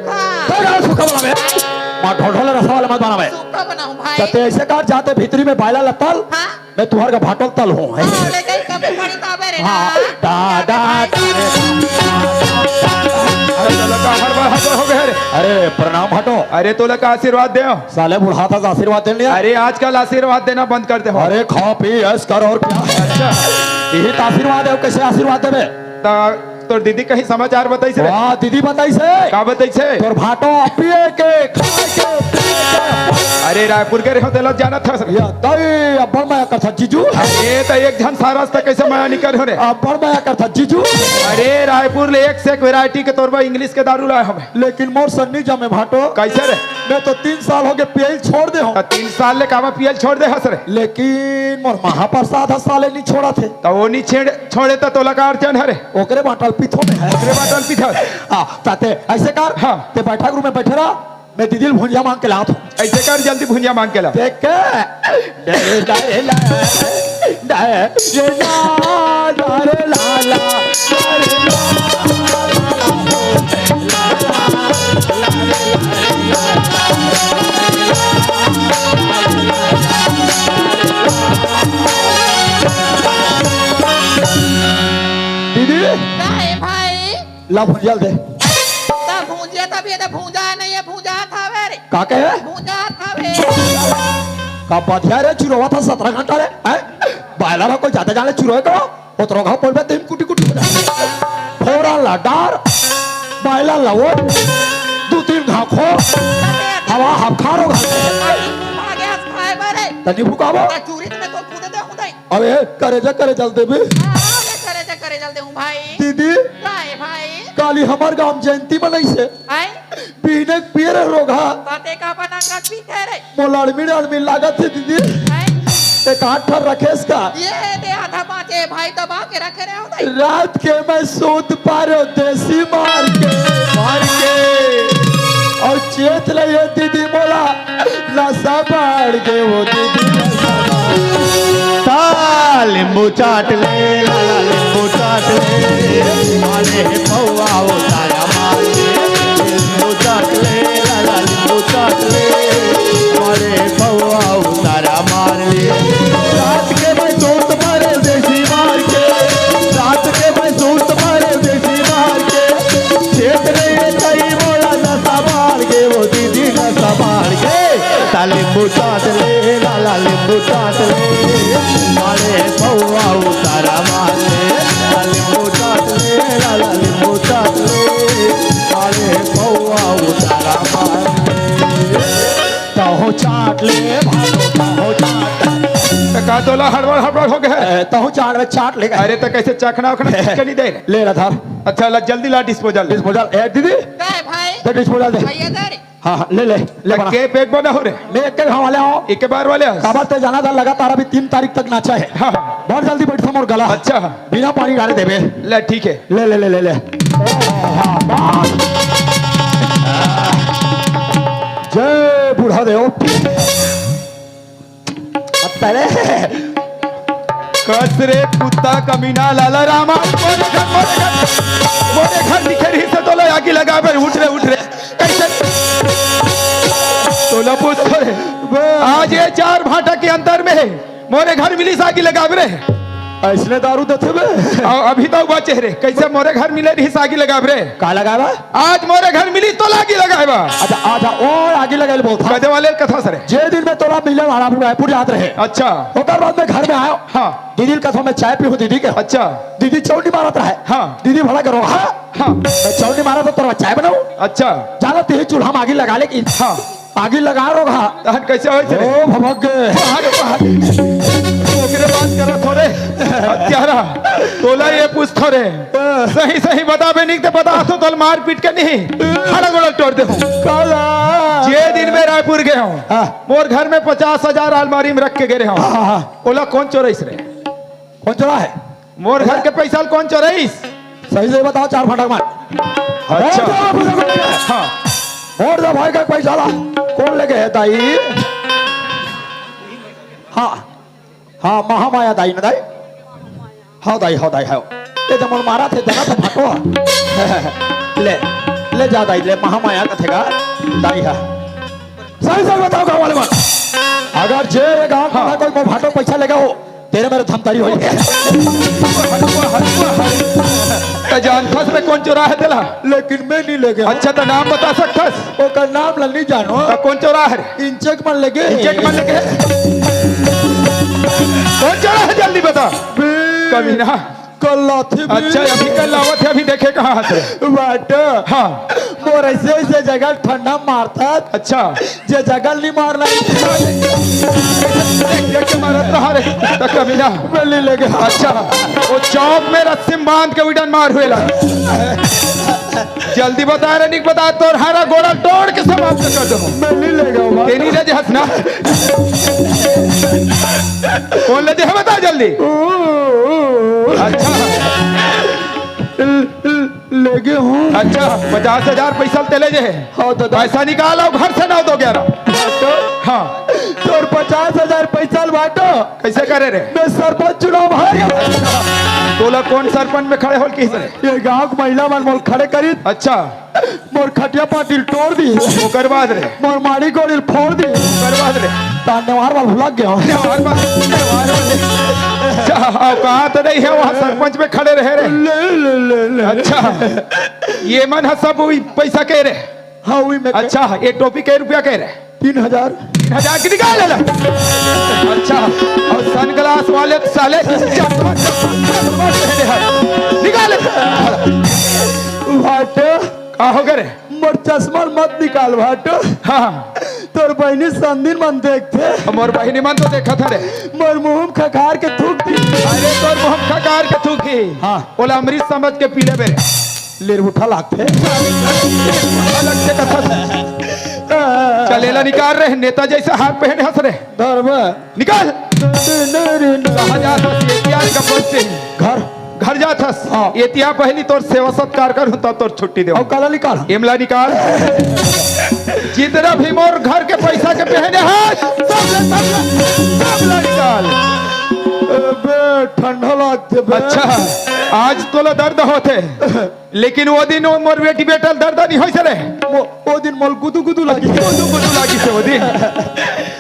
माँ ढोल ढोल रसवा वाला मत बनावे। सूखा बनाऊं भाई। त ते ऐसे कर, जाते भीतरी में बायला ल तल, हाँ। मैं तुहर का भाटो ल तल हूँ। हाँ, ले गई कभी पड़ी तो अबे रे हाँ। ना। दादा, अरे, अरे, लड़का हड़बड़, हड़बड़ हो गए रे। अरे, प्रणाम भाटो। अरे, तोला का आशीर्वाद दे? साले बुढ़ा था, आशीर्वाद दे लिया। अरे, आजकल आशीर्वाद देना बंद कर दे हो। अरे, खाओ, पी, ऐश कर और क्या? अच्छा। यही तो आशीर्वाद है, कैसे आशीर्वाद देवे? ता तोर दीदी कहीं समाचार बताइस रे? वाह, दीदी बताइस हे। का बताइस हे? तोर भाटो अपिए के, खाए के, पिए के। अरे, रायपुर के रहे हो, तेला जानत हस रे। या दई, अब्बड़ मया करथा जीजू। अरे, त एक झन सारस त कैसे मया नहीं कर हो रे? अब्बड़ मया करथा जीजू। अरे, रायपुर ले एक से एक variety के तोर बर English के दारू लाए हमें। लेकिन मोर सन्नी जमे भाटो। कैसे रे? मैं तो तीन साल हो गए पियल छोड़ दे हूँ। त तीन साल ले कामा पियल छोड़ दे हस रे? लेकिन मोर महाप्रसाद ह साले नहीं छोड़ा थे। त वो नहीं छेड़ छोड़े त तोला का अड़चन हरे? ओकरे बाटल पीथो में है। ओकरे बाटल पीथो। आ, ताते ऐसे कर, हाँ। ते बैठा रूम में बैठे रह, मैं दीदी ल भुंजिया मांग के लात हूँ। ऐसे कर, जल्दी भुंजिया मांग के ला। देख के। डरे, डरे, ला, डरे, ला, डरे, ला, ला, डरे, ला। दीदी। का है भाई? ला भुंजिया ल दे। त भूंजिया तभी त भूंजा नहीं है, भूंजा थावे रे। का कहे? भूंजा थावे। का बधिया रे, चुरवा था सत्रह घंटा रे, हैं? बायला रहा कोई ज्यादा जाने चुरोए को, उतरो घाव पड़बे तेम कुटी कुटी हो जाए। फोड़ा ला डार, बायला ला वो, दो तीन घाव खो, हवा हफखारो घाल। भागे हस खाए बरे। तनी भुकावो। त चूरी तुम्हें तो कूदे दे हूं दई। अबे, करेजा, करेजा ल देबे। हाँ, मैं करेजा, करेजा ल देहूं भाई। दीदी, काय भाई? काली हमर गांव जयंती मनइसे। आय? पीने पिए रे रोगहा। ताते का अपन अंगत पीथे रे? मोला अड़मिन, अड़मिन लागत हे दीदी। आय? एक आठ ठर रखेस का? ये दे आधा पाँच, ए भाई दबा के रखे रहे हो नहीं। रात के मैं सूत पारो देसी मार के। मार के। और चेत ले ये दीदी मोला नशा बाढ़ गे वो दीदी नशा बाढ़। ता लींबू चाट ले, लाला लींबू चाट ले, मारे पौवा उतारा मार ले। लींबू चाट ले, लाला लींबू चाट ले, मारे पौवा उतारा मार ले। रात के मैं सूत मारे देसी मार के, रात के मैं सूत मारे देसी मार के, चेत ले ये कई मोला नशा बाढ़ गे वो दीदी नशा बाढ़ गे। ता लींबू चाट ले, लाला लींबू चाट ले, मारे पौवा उतारा मार ले। ता लींबू चाट ले, लाला लींबू चाट ले, मारे पौवा उतारा मार ले। तहूँ चाट ले, भाटो, तहूँ चाट ले। त का तोला हड़बड़, हड़बड़ हो गया है? ए, तहूँ चाट ले, चाट ले। अरे, त कैसे चखना उखना कुछ के नहीं दे? ले ला धर। अच्छा, ला, जल्दी ला disposal। Disposal, ए, दीदी। काय भाई? दे disposal दे। भैया दे रे। हाँ, हाँ, ले, ले, ले त बना। के पैक बना हो रे? मैं एक के घाव वाले हूँ। एक के बार वाले हस? काबर ते जाना था, लगातार अभी तीन तारीख तक नाचा है। हाँ, हाँ। बहुत जल्दी बैठो मोर गला। अच्छा। बिना पानी डाले देबे। ले, ठीक है। ले, ले, ले, ले, ले। हाँ, बस। जय बूढ़ा देव। अब पहले कस रे कुत्ता कमीना लाला रामा, मोरे घर, मोरे घर, मोरे घर दिखे रही से तोला आगी लगाबे, उठ रे, उठ रे। कैसे? तोला पूछ तो रे। आज ये चार भाटा के अंदर में मोरे घर मिलिस आगी लगाबे रे। अइसने दारू देथे बे। अउ अभी तो बचे रे, कैसे मोरे घर मिले रहिस आगी लगाबे रे। का लगाबा? आज मोरे घर मिलिस तो आगी लगाबा। अच्छा, अच्छा, ओ आगी लगाए बोलथा। कदे वाले कथा सरे। जे दिन में तोला मिले वाला रायपुर जात रहे। अच्छा। ओकर बाद में घर में आयो। हाँ। दीदी के कथा में चाय पीहूं दीदी के। अच्छा। दीदी चौनी मारत रहे। हाँ। दीदी भला करो, हाँ। हाँ। मैं चौनी मारत हूँ, तोरा चाय बनाऊं? अच्छा। जाना तेही चूल्हा में आगी लगा ले कि हाँ। आगी लगा रोगहा। तहन कैसे होय रे? ओ भभक गे। बाहर, बाहर। ओकरे बात करत हो रे। हत्यारा। तोला ये पूछथो रे। सही सही बताबे नहीं तो बता तो तोल मार पीट के नहीं। खड़ा गोड़ा तोड़ दे हूँ। काला। जे दिन में रायपुर गए हूँ। हाँ। मोर घर में पचास हजार अलमारी में रख के गए हूँ। हाँ, हाँ, हाँ। ओला कौन चोराइस रे? कौन चोरा है? मोर घर के पैसा ल कौन चोराइस? सही से बताओ, चार फटक मार। अच्छा। मोर दे भाई का पैसा ला कौन लेके है दाई? हाँ, हाँ, महामाया दाई ना दाई? हाँ दाई, हाँ दाई, हाँ। ये जब मन मारा थे, जना था भाटो। ले। ले जा दाई, ले महामाया कथे का दाई हा। सही सही बताओ गाँव वाले मन, अगर जे ये गाँव हाँ। का कोई मोर भाटो पैसा लेगा हो, तेरे मेरे धमतरी होई। त जानथस रे कोन चोरा हे तेला? लेकिन मैं नहीं लेगे। अच्छा, त नाम बता सकथस? ओकर नाम ला नहीं जानो। त कोन चोरा हे रे? इंचक मन लेगे। इंचक मन लेगे? कोन चोरा हे, जल्दी बता। बे। कभी ना। कल लाथे बे। अच्छा, अभी कल लावत हे, अभी देखे कहाँ हस रे? बाटो। हाँ। मोर ऐसे ऐसे जगह ठंडा मारता। अच्छा। जे जगह नहीं मारना। देख, देख के मारत रहा रे, त कभी ना। बल्ली लगे। अच्छा, वो चौक में रस्सी में बांध के उड़न मार हुए ला। जल्दी बता रे, निक बता, तोर हारा गोड़ा तोड़ के समाप्त कर दो। बल्ली लगे। तेनी ले जहस ना। कौन ले जह बता जल्दी। ओ, ओ, ओ। अच्छा। ल-, ल-, लेगे हूँ। अच्छा, पचास हजार पैसा तेले जे हे। हाँ, दादा। पैसा निकाल अउ घर से नौ दो ग्यारह। बाटो। हाँ। तोर पचास हजार पैसा ल बाटो। कैसे करे रे? मैं सरपंच चुनाव हार गया। तोला कौन सरपंच में खड़े होल किस रे? ये गांव के महिला मन मोल खड़े करिस। अच्छा। मोर खटिया पाटी ल टोर दिस। ओकर बाद रे? मोर माड़ी गोड़ी ल फोर दिस। ओकर बाद रे? तान नेवार वाला भुला गया। नेवार वाला, नेवार वाला। अच्छा, अउ कहा तो नहीं हे, वहाँ सरपंच में खड़े रहे रे। ले, ले, ले, ले। अच्छा, ये मन ह सब वही पैसा के रे। हाँ, वही में के। अच्छा, ये टोपी के रुपया के रे? तीन हजार। तीन हजार के निकाल ले। अच्छा, अउ सनग्लास वाले साले चश्मा, चश्मा, चश्मा पहने हैं। निकाल ले। भाटो। का हो गे रे? मोर चश्मा मत निकाल भाटो। हाँ। तोर बहिनी संदिन मन देखथे। मोर बहिनी मन तो देखत हरे। मोर मुंह में खखार के थूक दिस। अरे तोर मुंह में खखार के थूक दिस। हाँ। ओला अमृत समझ के पी लेबे रे। लेरबुठा लागथे। अलग से कथा। चल एला निकाल रे, नेता जैसा हार पहने हस रे। धरबे। निकाल। कहाँ जात हस? एतिया कपड़ से। घर। घर जात हस? हाँ। एतिया पहली तोर सेवा सत्कार करहूँ, तब तोर छुट्टी देहूँ। अउ काला निकाल। एमला निकाल। जितना भी मोर घर के पैसा के पहने हस, सब ले, सब ले, सब ले निकाल। अबे, ठंडा लागथे बे। अच्छा, आज तोला दर्द होथे। लेकिन वो दिन वो मोर बेटी बेटा ल दर्द नहीं होइस रे। वो, वो दिन मोल गुदु गुदु लागिस। गुदु गुदु लागिस वो दिन।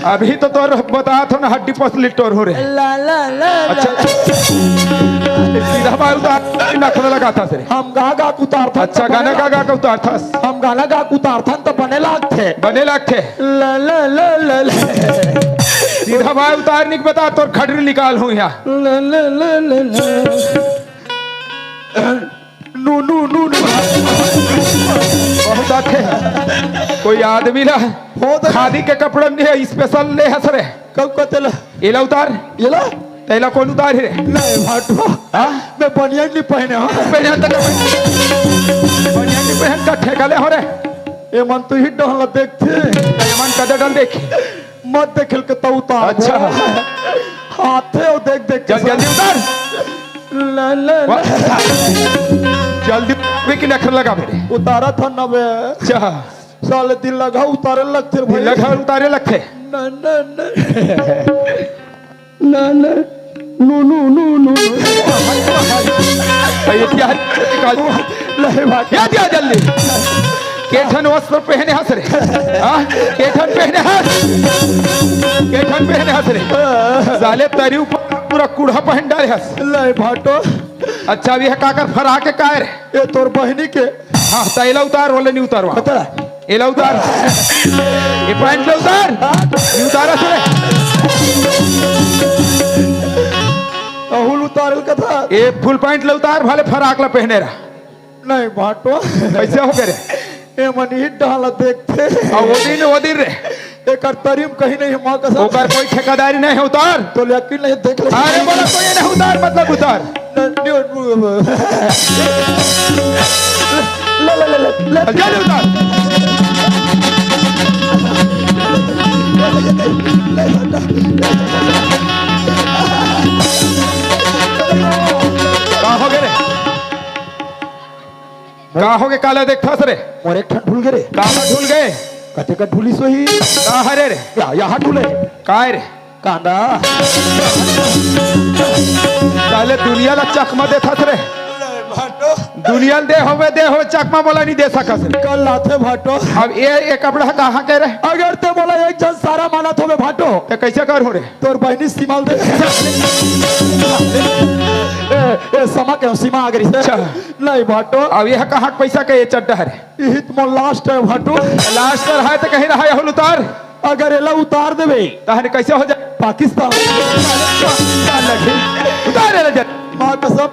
अभी तो तोर बतात हँव ना, हड्डी पसली टोरहूँ रे। ला, ला, ला, अच्छा। ला। सीधा बाय उतार, नखरा लगाथस रे। हम गा गा के उतारथन अच्छा, त गाना बने गा गा के उतारथस। हम गाना गा के उतारथन त बने लागथे। बने लागथे। ला, ला, ला, ला, ला। सीधा बाय उतार निक बता, तोर खडरी निकालहूँ यहाँ। ला, ला, ला, ला, ला। नू, नू, नू, नू। बहुत आथे। कोई आदमी ना हो तो खादी के कपड़ा में नहीं, special ले हस रे। कब कतेला? एला उतार। एला? तेला कौन उतार रे? नहीं, भाटो। हाँ? मैं बनियान नहीं पहने हँव। बनियान तक बनियान नहीं पहन का ठेका ले हो रे। ये मन तो ही डहला देखथे। ये मन कदा डल देख। मत देखेल के तो उतार। अच्छा। हाथे हो देख देख के जल्दी, जल्दी उतार। ला, ला, ला। वाह। जल्दी भी की नखर लगा मेरे। उतारत हँव ना बे। अच्छा। साले दिल लगा उतारे लगथे रे दिल भाई। लगा उतारे लगथे। ना, ना, ना। ना, ना। नू, नू, नू, नू। ये क्या है? निकाल। ले भाई। क्या दिया जल्दी? के ठन वस्त्र पहने हस रे? हाँ? के ठन पहने हस? के ठन पहने हस रे? साले तरी ऊपर पूरा कूढ़ा पहन डाले हस। ले भाटो। अच्छा, अभी है काकर फरा के काय रे? ये तोर बहिनी के। हाँ, त एला उतार, ओला नहीं उतारवा। कतरा? एला उतार। ये पैंट ला उतार। नहीं उतारा तूने। अहुल उतारल कथा। ये फुल पैंट ला उतार, भले फराक ला पहने रहा। नहीं भाटो। कैसे हो गए रे? ये मन ही डाला देखथे। आ, वो दिन, वो दिन रे। एकर तरी म कहीं नहीं है, माँ कसम। ओकर कोई ठेकेदारी नहीं है, उतार। तो यकीन नहीं, देख ले। अरे बोला, कोई नहीं, उतार, मतलब उतार। न-, न-, ले, ले, ले, ले, ले। जल्दी उतार। का हो गए रे? का हो गए, काला देखथस रे? मोर एक ठन ढुल गे रे। कहाँ ढुल गए? कते का ढुलिस होही? का हरे रे? या, यहाँ ढुले। काय रे? कांदा। साले दुनिया ला चकमा देथस रे। ले भाटो। दुनिया ल दे होवे, दे होवे, चकमा मोला नहीं दे सकस। कल लाथे भाटो। अब ये, ये कपड़ा कहाँ के रे? अगर ते मोला एक झन सारा मानत होवे भाटो, ते कैसे करहूँ रे? तोर बहिनी सीमा ल दे। ए, ए, समा के सीमा आ गई से। अच्छा। नहीं भाटो। अब ये कहाँ के पैसा के ये चड्डा हरे? इही त मोर last हे भाटो। Last हर है तो कहीं रहा, यहुल उतार। अगर एला उतार देबे, तहन कैसे हो जाए? पाकिस्तान। उतार ले जा। माँ कसम,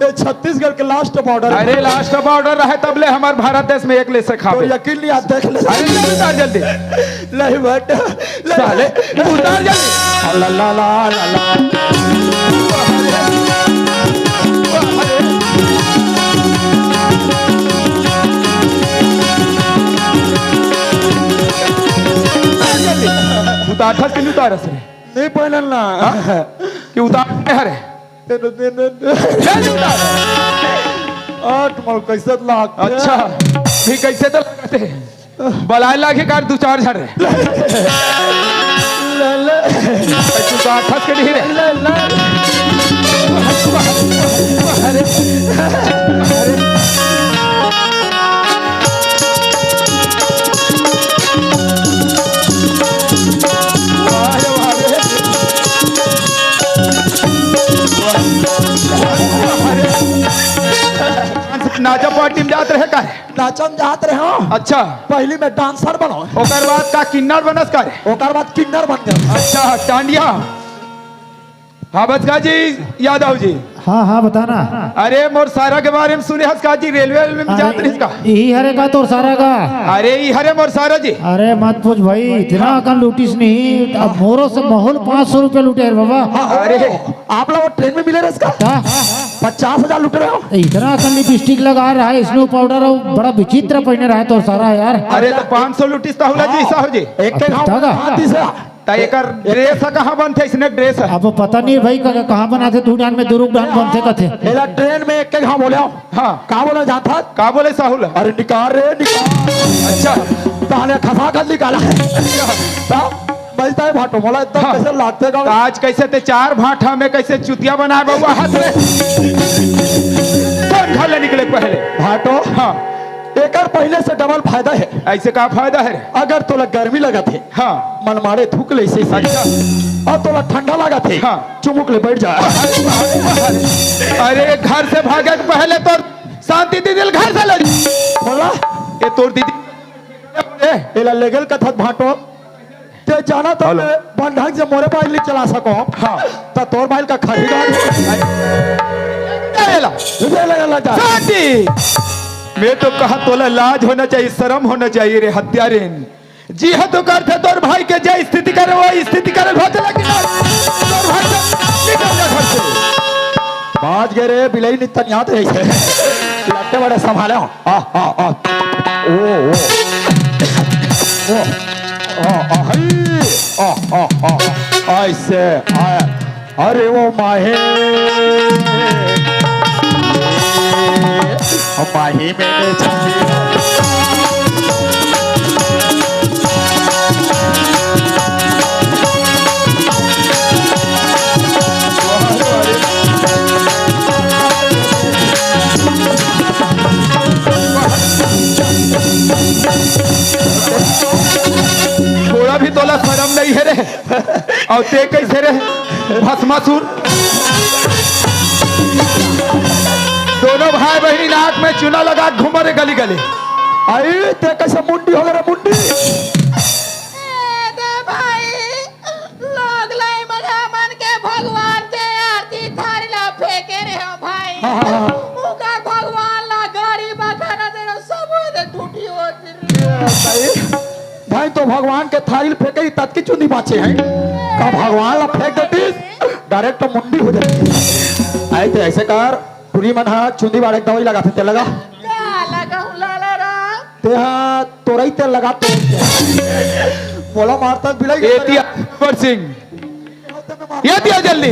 ये छत्तीसगढ़ के last border हे। अरे last border रहे तब ले हमार भारत देश में एक ले से तो खावे। यकीन नहीं, आज देख ले। अरे जल्दी उतार जल्दी। नहीं बेटा, नहीं। साले, उतार जल्दी। ला, ला, ला, ला, ला। उतार, ठस के नहीं उतार, असली। नहीं पहनन ना। हाँ? कि उतार, अरे। तेरे, तेरे, तेरे। जल्दी उतार। आठ मल कैसे लाख? अच्छा, भी कैसे तो लगते हैं। बलाए लागे कार दू चार झन रे। ला, ला। तू तो आठस के नहीं रे। ला, ला। अरे, अरे। वाह रे, वाह रे। नाचा पार्टी में जात रहे का? नाचन जात रहे हो। अच्छा। पहली में dancer बनो। ओकर बाद का किन्नर बनस का रे? ओकर बाद किन्नर बन गए। अच्छा, टांडिया। हाँ, बस का जी, यादव जी। हाँ, हाँ, बताना। अरे, मोर सारा के बारे में सुने हस का जी, रेलवे, रेलवे में जात रहिस का? यही हरे का तोर सारा का? अरे, ई हरे मोर सारा जी। अरे, मत पूछ भाई, इतना अकन लूटिस नहीं। अब मोरो से महूँ ल पाँच सौ रुपया लूटे रे बाबा। अरे। आप लोग ट्रेन में मिले रहे इसका? का? पचास हजार लूट रहे हो? इतना अकन लिपस्टिक लगा रहा है, स्नो पाउडर, और बड़ा विचित्र पहने रहा है तोर सारा यार। अरे तो पाँच सौ लूटिस साहू ला जी, साहू जी। एक के घाव दादा। हाथ दिस। त एकर ड्रेस ह कहाँ बनथे? इसने ड्रेस ह। अब पता नहीं भाई, क-, कहाँ बनाथे, दू डान में दुरुक डान बनथे कथे। एला ट्रेन में एक के घाव बोले हो। हाँ। का बोले जात हस? का बोले साहू ला? अरे निकाल रे, निकाल। अच्छा। ताने खसा कर निकाला। अच्छा। ता बजता है भाटो, मोला एकदम हाँ। कैसे लागथे का? त आज कैसे ते चार भाटा में कैसे चुतिया बनाए बउआ हाथ में? कौन घर ले निकले पहले? भाटो। हाँ। एकर पहले से डबल फायदा है। ऐसे का फायदा है रे? अगर तोला गर्मी लगत है, हाँ। मनमाड़े थूक ले से, से। अच्छा। और तोला ठंडा लगत है, हाँ। चुमुक ले बैठ जा। अरे, घर से भागे के पहले तो शांति दीदी ल घर से ले। बोला? ये तोर दीदी। ए, एला लेगल कथत भाटो। ते जाना तो हेलो। मैं बंधक से मोरे बाइल नहीं चला सको। हाँ। तो तोर बाइल का खरीदा। ए, ला। ले, ले, ले, ले, जा। शांति। मैं तो कहा तोला लाज होना चाहिए, शर्म होना चाहिए रे हत्यारिन। जी हाँ, तो करथे तोर भाई के जे स्थिति करे, वो स्थिति करे, भजला कि ना? तोर भाई के निकल जा घर से। बाज गए रे, बिलाई नितन याद रही है। लट्टे बड़े संभाले हो। आ, आ, आ। ओ, ओ। ओ। आ, आ, हई। आ, आ, आ। ऐसे, आ। अरे वो माहे, माही मेरे छाती। थोड़ा भी तोला शर्म नहीं है रे। अउ ते कइसे रे भस्मासुर? दोनों भाई बहिनी नाक में चूना लगा के घूमत रे गली गली। अई ते कइसे मुंडी हो गे रे मुंडी? ए दे भाई, लोग लई मन हमन के भगवान के आरती थारी ला फेंके रे हो भाई। हाँ, हाँ, हाँ। ओकर भगवान ला गाड़ी बखाना दे रे, सब ओदे टूटी होत रे। ए भाई, भाई तो भगवान के थारी ल फेंके ही ततकी चुंदी बाँचे हे। का भगवान ला फेंक देतिस, direct मुंडी हो जातिस। अई ते अइसे कर, टूरी मन हा चुंदी बाढ़े के दवाई लगाथे, तेल लगा। का लगाहूँ लाला राम? ते हा तोरई तेल लगा तो। मोला मारता बिलाई के एतिया तेल लगा। अकबर सिंह। ये दिया जल्दी।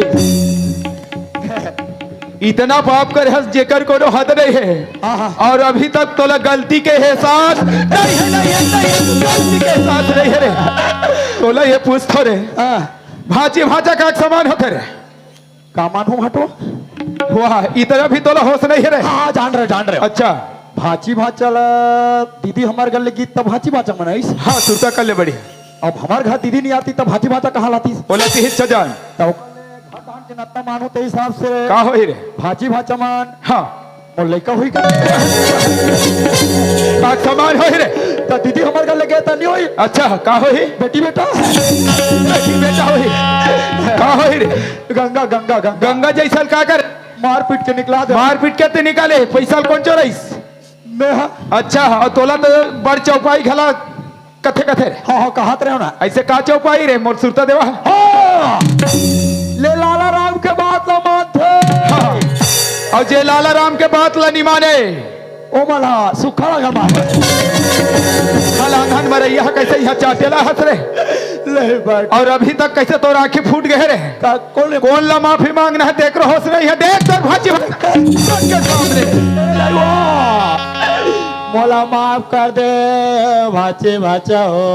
इतना पाप करे हस जेकर कोनो हद नहीं है। हाँ, हाँ। और अभी तक तोला गलती के एहसास नहीं है, नहीं है, नहीं है। गलती के एहसास नहीं है रे। तोला ये पूछथों रे। हाँ। भांची भांचा का एक समान होथे रे। का मान हो हटो? वाह, इतना भी तोला होश नहीं हे रे। हाँ, जान रहे, जान रहे। अच्छा। भांची भांचा ला दीदी हमर घर ले गीत, तब भांची भांचा मनाइस। हाँ, सुरता कर ले बढ़िया। अब हमर घर दीदी नहीं आती, तब भांची भांचा कहाँ लातीस? बोला ती हिस्सा जान। तब घर धान के नत्ता मानू ते हिसाब से। का होही रे? भांची भांचा मान। हाँ। मोर लइका होही का? का समान होही रे? त दीदी हमर घर ले गे त नहीं होही? अच्छा, का होही? बेटी बेटा। बेटी बेटा होही। का होही रे? गंगा, गंगा, गंगा। गंगा जैसन का कर? मारपीट के निकला दे। मारपीट के ते निकाले, पैसा ल कौन चोराइस? मैं हा। अच्छा, अउ तोला तो बड़ चौपाई घला कथे कथे रे। हाँ, हाँ, कहत रहे हो ना। ऐसे का चौपाई रे, मोर सुरता देवा। हाँ। ले लाला राम के बात ला मानथे। हाँ। अउ जे लाला राम के बात ला नि माने, ओ मला सुखा लगा मारे। हलांगन मरैया कैसे यहाँ चाटेला हंस रे। ले बैठ। अउ अभी तक कैसे तोर आंखी फूट गए रे। का कौन ले? कौन ला माफी मांगना है, देख रहो उसने, यह देख, देख, भांची, भांची के सामने। ए, लाइवा, मोला माफ कर दे, भांची, भांचा हो।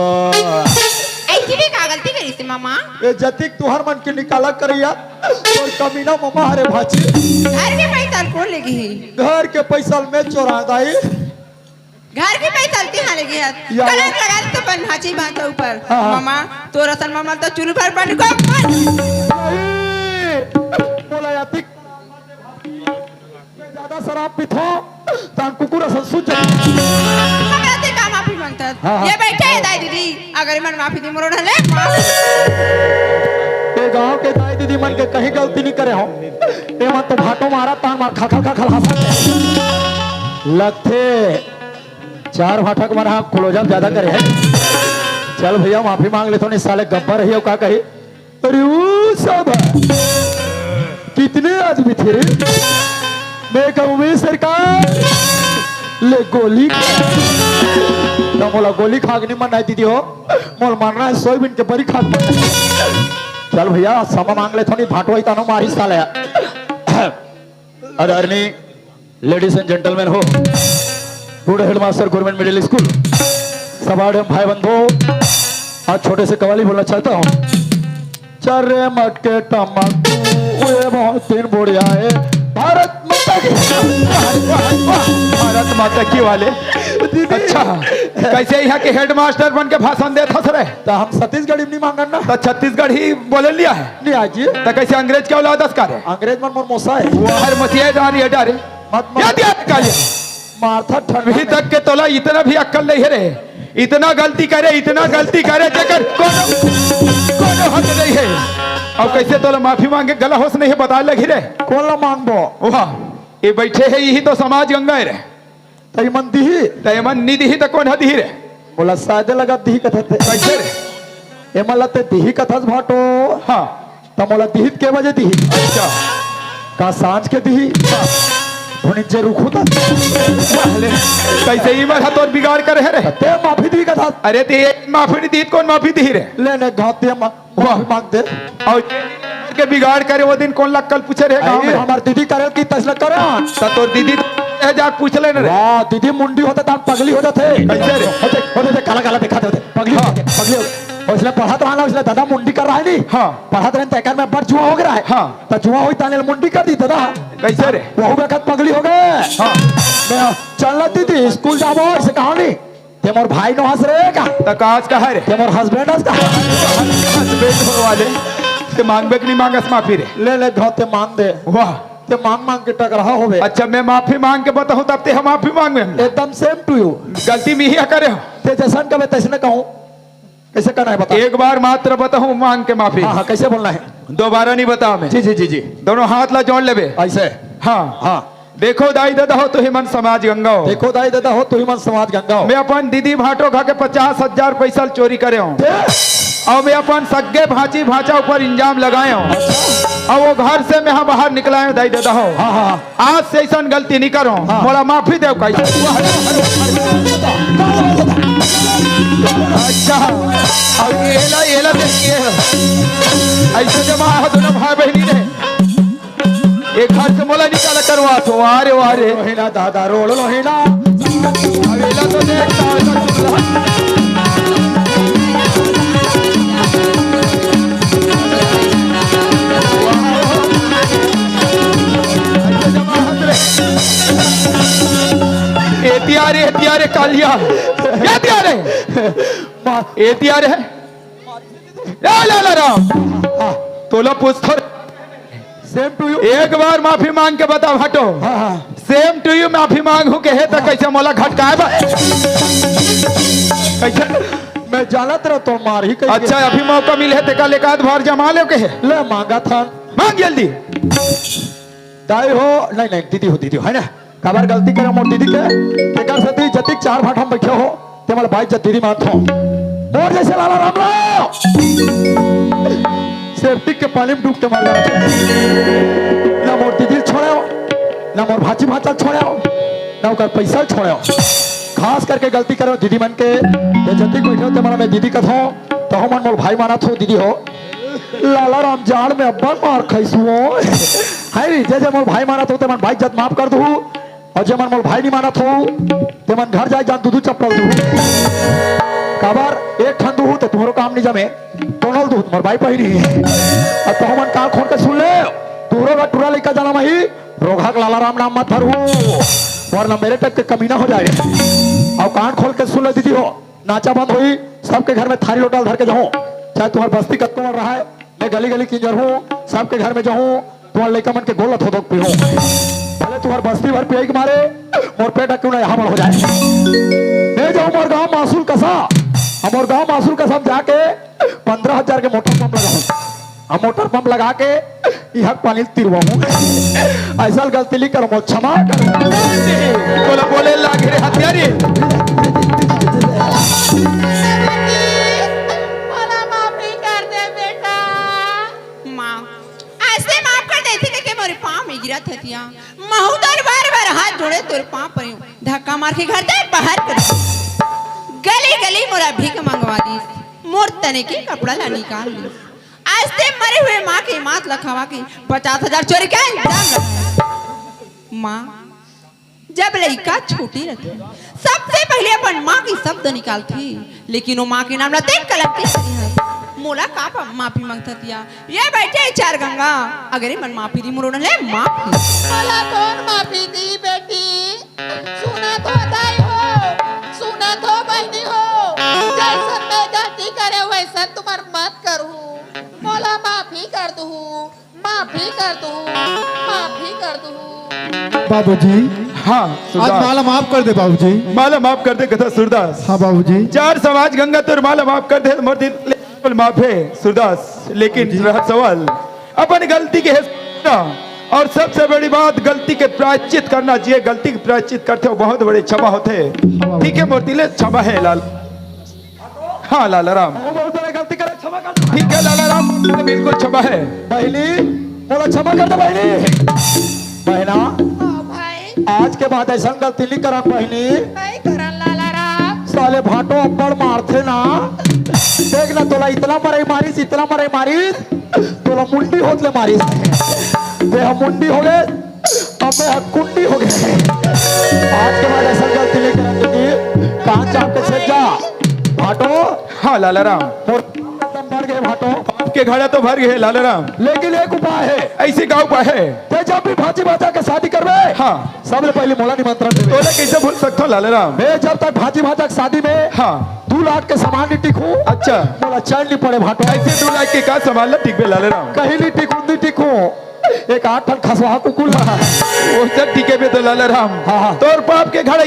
ऐसी भी का गलती करिस ते मामा? ए, जतिक तुहर मन के निकाला करैया, तोर कमीना मामा हरे भांची। घर के पैसा ल कौन लेगी? घर के पैसा ल मैं चोरा दाई। घर के पैसा ल तिहां लेगे हस। या, कलंक या। लगा दे तो अपन भांची भांचा ऊपर। हाँ, हाँ। मामा, तोर असन मामा तो चुल भर बन को। नहीं, बोला या तिक। मैं ज्यादा शराब पीथो, तान कुकुर असन सूझ जाथे। हमरा से का माफी मांगथस? हाँ, हाँ। ये बैठे हे दाई दीदी, अगर मन माफी दी मोरो ढले, माफ। ये गांव के दाई दीदी मन के कहीं गलती नहीं करे हो। ये मन तो भाटो मारा, तान मार, खल, खल, खल, खल, हंसा। लगथे। चार भाठा के मन हा close up ज्यादा करे हे। चल भैया, माफी मांग लेथों, नहीं साले गब्बर हे, का कही? अरे ओ सब कितने आदमी थे रे? मैं कहूँ, "मैं सरकार, ले गोली खा।" त मोला गोली खा के नहीं मरना हे दीदी हो, मोला मरना हे सोयाबीन के बरी खा के। चल भैया, क्षमा मांग लेथों, नहीं भाटो ही तानो मारी साले। आदरणीय ladies and gentlemen हो, good headmaster government middle school, सब आड़े भाई बंधु, आज छोटे से कवाली बोलना चाहता हूँ। चरे मटके टमक, ये बहुत दिन बुढ़िया है। भारत माता की। भारत माता की वाले। दीदी। अच्छा, कैसे यहाँ के हेडमास्टर बन के भाषण देत हस रे? तो हम छत्तीसगढ़ी में नहीं मांगन ना। तो छत्तीसगढ़ी बोले लिया है? नहीं आजी। तो कैसे अंग्रेज के औलाद हस का रे? अंग्रेज मन मोर मोसा है। वो हर मसीहा डारी है डारे। मत, मत। याद, याद कर ले। मारथा ठंड अभी में। तक के तोला इतना भी अक्कल नहीं है रे, इतना गलती करे, इतना गलती करे, जेकर कोनो, कोनो हक नहीं है। अब कैसे तोला माफी मांगे, गला होश नहीं है, बताए लगी रे। कौन ला मांगबो? वाह, ये बैठे है, यही तो समाज गंगा है रे। त इमन दिही? त एमन नी दिही त कौन ह दिही रे? मोला सादे लगा दिही कथत हे। कैसे रे? एमन ला ते दिही कथस भाटो। हाँ। त मोला दिही त के बजे दिही? अच्छा। का सांझ के दिही? हाँ। धुनी जे रुखू त। वाह ले, कैसे इमन ह तोर बिगाड़ करे हे रे? ते माफी दिही कथस। अरे ते माफी नी दिही त कौन माफी दिही रे? ले ने घात दे मा-, वाह। मांग दे। अउ के बिगाड़ करे वो दिन कौन ला अक्कल पूछे रहे गाँव अरे, में? हमार दीदी करे कि तसला करे। त तोर दीदी हे, जा पूछ लेना रे। वाह, दीदी मुंडी होथे त पगली हो जाथे। कैसे रे? होथे, होथे, होथे, काला, काला दिखा देथे। पगली हो हाँ। जाथे, पगली हो जाथे। अउ इसलिए पढ़त रहना, इसलिए दादा मुंडी कर रहा है नहीं? हाँ। पढ़त रहन त एकर में बड़ जुआ हो गया है। हाँ। त जुआ होई ताने मुंडी कर दी दादा। कैसे रे? वहू बखत पगली हो गए। हाँ। मैं चल ना दीदी, स्कूल जाबो, ऐसे कहा नहीं। ते मोर भाई नो हस रे का? त का हस कहा रे? ते मोर husband हस का? Husband हो वाले। ते मांगबे कि नहीं मांगस माफी रे? ले ले घाव ते मांग दे। वाह। ते मांग मांग के टकराहा होवे। अच्छा, मैं माफी मांग के बताहूँ तब ते हम माफी मांगबे? एकदम same to you। गलती मैं ही करे हो। ते जैसन कबे तैसने कहूँ। कैसे कहना है बता? एक बार मात्र बताहूँ मांग के माफी। हाँ, हाँ, कैसे बोलना है? दोबारा नहीं बताओ मैं। जी, जी, जी, जी। दोनों हाथ ला जोड़ लेबे। ऐसे? हाँ। हाँ। देखो दाई ददा हो, तुही मन समाज गंगा हो। देखो दाई ददा हो, तुही मन समाज गंगा हो। मैं अपन दीदी भाटो खा के पचास हजार पैसा चोरी करे हूँ। दे। अउ मैं अपन सग्गे भांची भांचा ऊपर इंजाम लगाए हूँ। अच्छा। अउ वो घर से मैं हा बाहर निकलाए हूँ दाई ददा हो। हाँ, हाँ, हाँ। आज से ऐसा गलती नहीं करो। हाँ। मोला माफी देव कही। अच्छा। अब एला, एला देखिए। ऐसे जमा हो दोनों भाई बहनी ने। एक हाथ से मोला निकाला करवा तो, वाह रे, वाह रे। रोहिना दादा रोल रोहिना। अबेला तो देखता है, तो सुनता है। दिया रे कालिया, क्या दिया रे? माँ। ए दिया रे। ए लाला राम, हाँ। तोला पूछथों। Same to you। एक बार माफी मांग के बता भाटो। हाँ, हाँ। Same to you, माफी मांगहूं कहे त हाँ। कइसे मोला घटकाए बर? कइसे? मैं जानत रहों तोर मारही कइसे। अच्छा, अभी मौका मिले हे, तेकर ले एकाध बार जमा लेव कहे। ले मांगथन। मांग जल्दी। दाई हो, नहीं, नहीं, दीदी हो, दीदी हो, है ना? काबर गलती करे मोर दीदी के, तेकर सेती जतिक चार भाटा म बइठे हो, ते मोला बाइज्जत दीदी मानथो। मोर जइसे लाला राम ला, सेप्टिक के पानी म डूब के मर जाना चाहिए। ना मोर दीदी ल छोड़े हो, ना मोर भांची भांचा ल छोड़े हो, ना ओकर पइसा ल छोड़े हो। खास करके गलती करे हो दीदी मन के, ते जतिक बइठे हो, ते मोला मैं दीदी कथों, तहू मन मोर भाई मानत हो दीदी हो। लाला राम जाड़ में अब्बड़ मार खाइस हो। हाय रे, जे जे मोर भाई मानत हो, ते मन बाइज्जत माफ कर दूहू। अउ जे मन मोर भाई नइ मानत हो, ते मन घर जाए जान दू दू चप्पल दूहू। काबर एक ठन दूहू त तुम्हरो काम नइ जमे, दोनों ल दूहू तुम्हर बाई पहिरी। अब तहू मन कान खोल के सुन ले, तुहरो गा टूरा लइका जनम ही, रोगहा के लाला राम नाम मत धरहू, वरना मेरे टाइप के कमीना हो जाए। अउ कान खोल के सुन ले दीदी हो, नाचा बंद होई, सबके घर में थारी लोटा ल धर के जाहूं, चाहे तुम्हर बस्ती कतको बड़ रहय, मैं गली गली किंजरहूं, सबके घर में जाहूं, तुम्हर लइका मन के गोड़ ल धो धो के पीहूं। भले तुम्हर बस्ती भर पियई के मारे मोर पेट ह क्यों ना हावड़ हो जाए। मैं जाहूं मोर गांव मासुल कसा, अउ मोर गांव मासुल कसा म जाके पंद्रह हजार के मोटर पंप लगाहूं, अउ मोटर पंप लगा के इहां के पानी ल तिरवाहूं। अइसन गलती नइ करों, मोला क्षमा कर। तोला बोले लागे रे हत्यारी। मोला माफी कर दे बेटा। माँ, अइसे माफ कर देथे कहिके मोर पाँव में गिरत हतिया। महूँ तोर बार बार हाथ जोड़े तोर पाँव परेंव। धक्का मार के घर जाए बाहर कर। गली गली मोला भीख मंगवा दिस। मोर तने के कपड़ा ला निकाल दिस। अइसे मरे हुए माँ के माथ ला खवा के पचास हजार चोरी के अंजाम रख। माँ, जब लइका छोटे रथे, सबसे पहिले अपन माँ के शब्द निकालथे, लेकिन वो माँ के नाम ला तें कलंकित करे हस। मोला का पा-, माफी मांगथस या? ये बइठे चार गंगा, अगर ये मन माफी दी, मोर ओढ़न ले माफी। मोला कोन माफी दी बेटी? सुनत हो दाई हो, सुनत हो बहिनी हो, जइसन मैं गलती करे वइसन तुम्हर मत करहू, मोला माफी कर दूहू। माफी कर दूहू, माफी कर दूहू। बाबूजी, हाँ, आज सूरदास। माला माफ कर दे बाबूजी। माला माफ कर दे कथा सूरदास। हाँ बाबूजी। चार समाज गंगा तोर माला माफ कर दे, मोर दिल ले माफ हे सूरदास, लेकिन बाबूजी। रहा सवाल अपन गलती के हे ना, अउ सबसे बड़ी बात गलती के प्रायश्चित करना चाहिए। गलती के प्रायश्चित करथे वो बहुत बड़ी क्षमा होथे। हाँ बाबूजी। ठीक हे, मोर दिल ले क्षमा हे लाल। हाँ, लाला राम। वो बहुत बड़ा गलती करे, क्षमा कर दे। ठीक हे, लाला राम, बिल्कुल क्षमा हे। बहिनी, मोला क्षमा कर दे, बहिनी। बहिना, हाँ, भाई। आज के बाद अइसन गलती नइ करन, बहिनी। नइ करन, लाला राम। साले भाटो अब्बड़ मारथे ना। देख ना, तोला इतना मरई मारिस, इतना मरई मारिस, तोला मुंडी होत ले मारिस। देह मुंडी हो गे, अबे ह कुंडी हो गे। आज के बाद अइसन गलती नइ करन दीदी। कान चाप के छेद जा। भाटो। हाँ, लाला राम। मोर एकदम भर गे भाटो। पाप के घड़ा तो भर गे, लाला राम। लेकिन एक उपाय हे। अइसे का उपाय हे? तें जब भी भांची भांचा के शादी करबे, हाँ। सबले पहिले मोला निमंत्रण देबे। तोला कइसे भूल सकथों, लाला राम? मैं जब तक भांची भांचा के शादी में हाँ। दू लाख के सामान नइ टिकहूं, अच्छा। मोला चैन नइ पड़े भाटो। अइसे दू लाख के का सामान ला टिकबे, लाला राम? कहीं नइ टिकहूं, नइ टिकहूं। एक आठ ठन खसवाहा कुकुर ला। वो सब टिकबे तो लाला राम। हाँ, हाँ। तोर पाप के घड़ा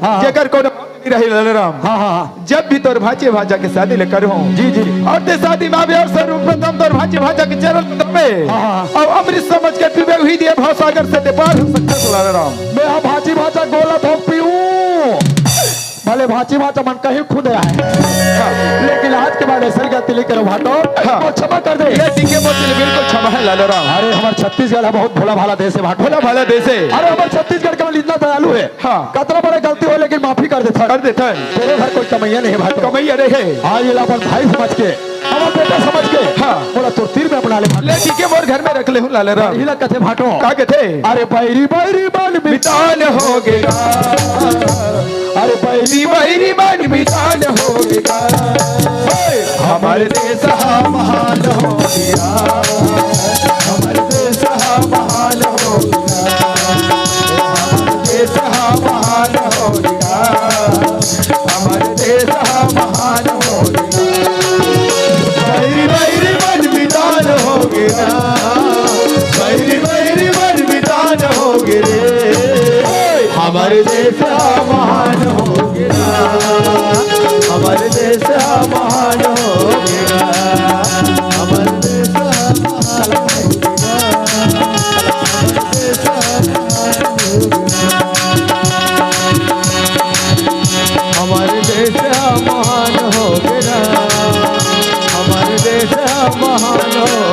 हाँ। जेकर कोनो नइ रही लाला राम। हाँ, हाँ, हाँ। जब भी तोर भांची भांचा के शादी ले करहूं। जी, जी। अउ तें शादी में आबे अउ सर्वप्रथम तोर भांची भांचा के चरण में धरबे। हाँ, हाँ, हाँ। अउ अमृत समझ के पीबे, उही दिए भवसागर से तें पार हो सकथस लाला राम। मैं ह भांची भांचा गोला थोक पीऊं। भले भांची भांचा मन कहीं खुद आए, लेकिन आज के बाद अइसन गलती नइ करों भाटो। हाँ। अउ क्षमा कर दे। ये ठीक हे, मोर दिल बिल्कुल क्षमा हे लाला राम। अरे हमर छत्तीसगढ़ ह बहुत भोला भाला देश हे भाटो। भोला भाला देश हे। अरे हमर छत्तीसगढ़ के मन इतना दयालु हे। हाँ। कतना बड़े गलती होय लेकिन माफी कर देथन। कर देथन। तोरे घर कोई कमइया नइ हे भाटो। कमइया नइ हे। हाँ, ये ला अपन भाई समझ के, हमर बेटा समझ के, हाँ। मोला तोर तीर में अपना ले भाटो। ले ठीक हे, मोर घर में रख लेहूं लाला राम। इला कथे भाटो। का कथे? अरे बैरी बैरी मन मितान हो गे गा। अरे बैरी बैरी मन मितान हो गे गा। हमर देश हा महान हो गे गा। हमर देश हा महान हो गे गा। हमर देश हा महान हो गे गा। बहिरी बहिरी मन बिदान होगे ना, बहिरी बहिरी मन बिदान होगे रे। हमर देश महान होगे ना, हमर देश महान होगे ना, हमर देश महान होगे ना, हमर देश महान होगे ना। हमर देश महान होगे ना, हमर देश महान हो।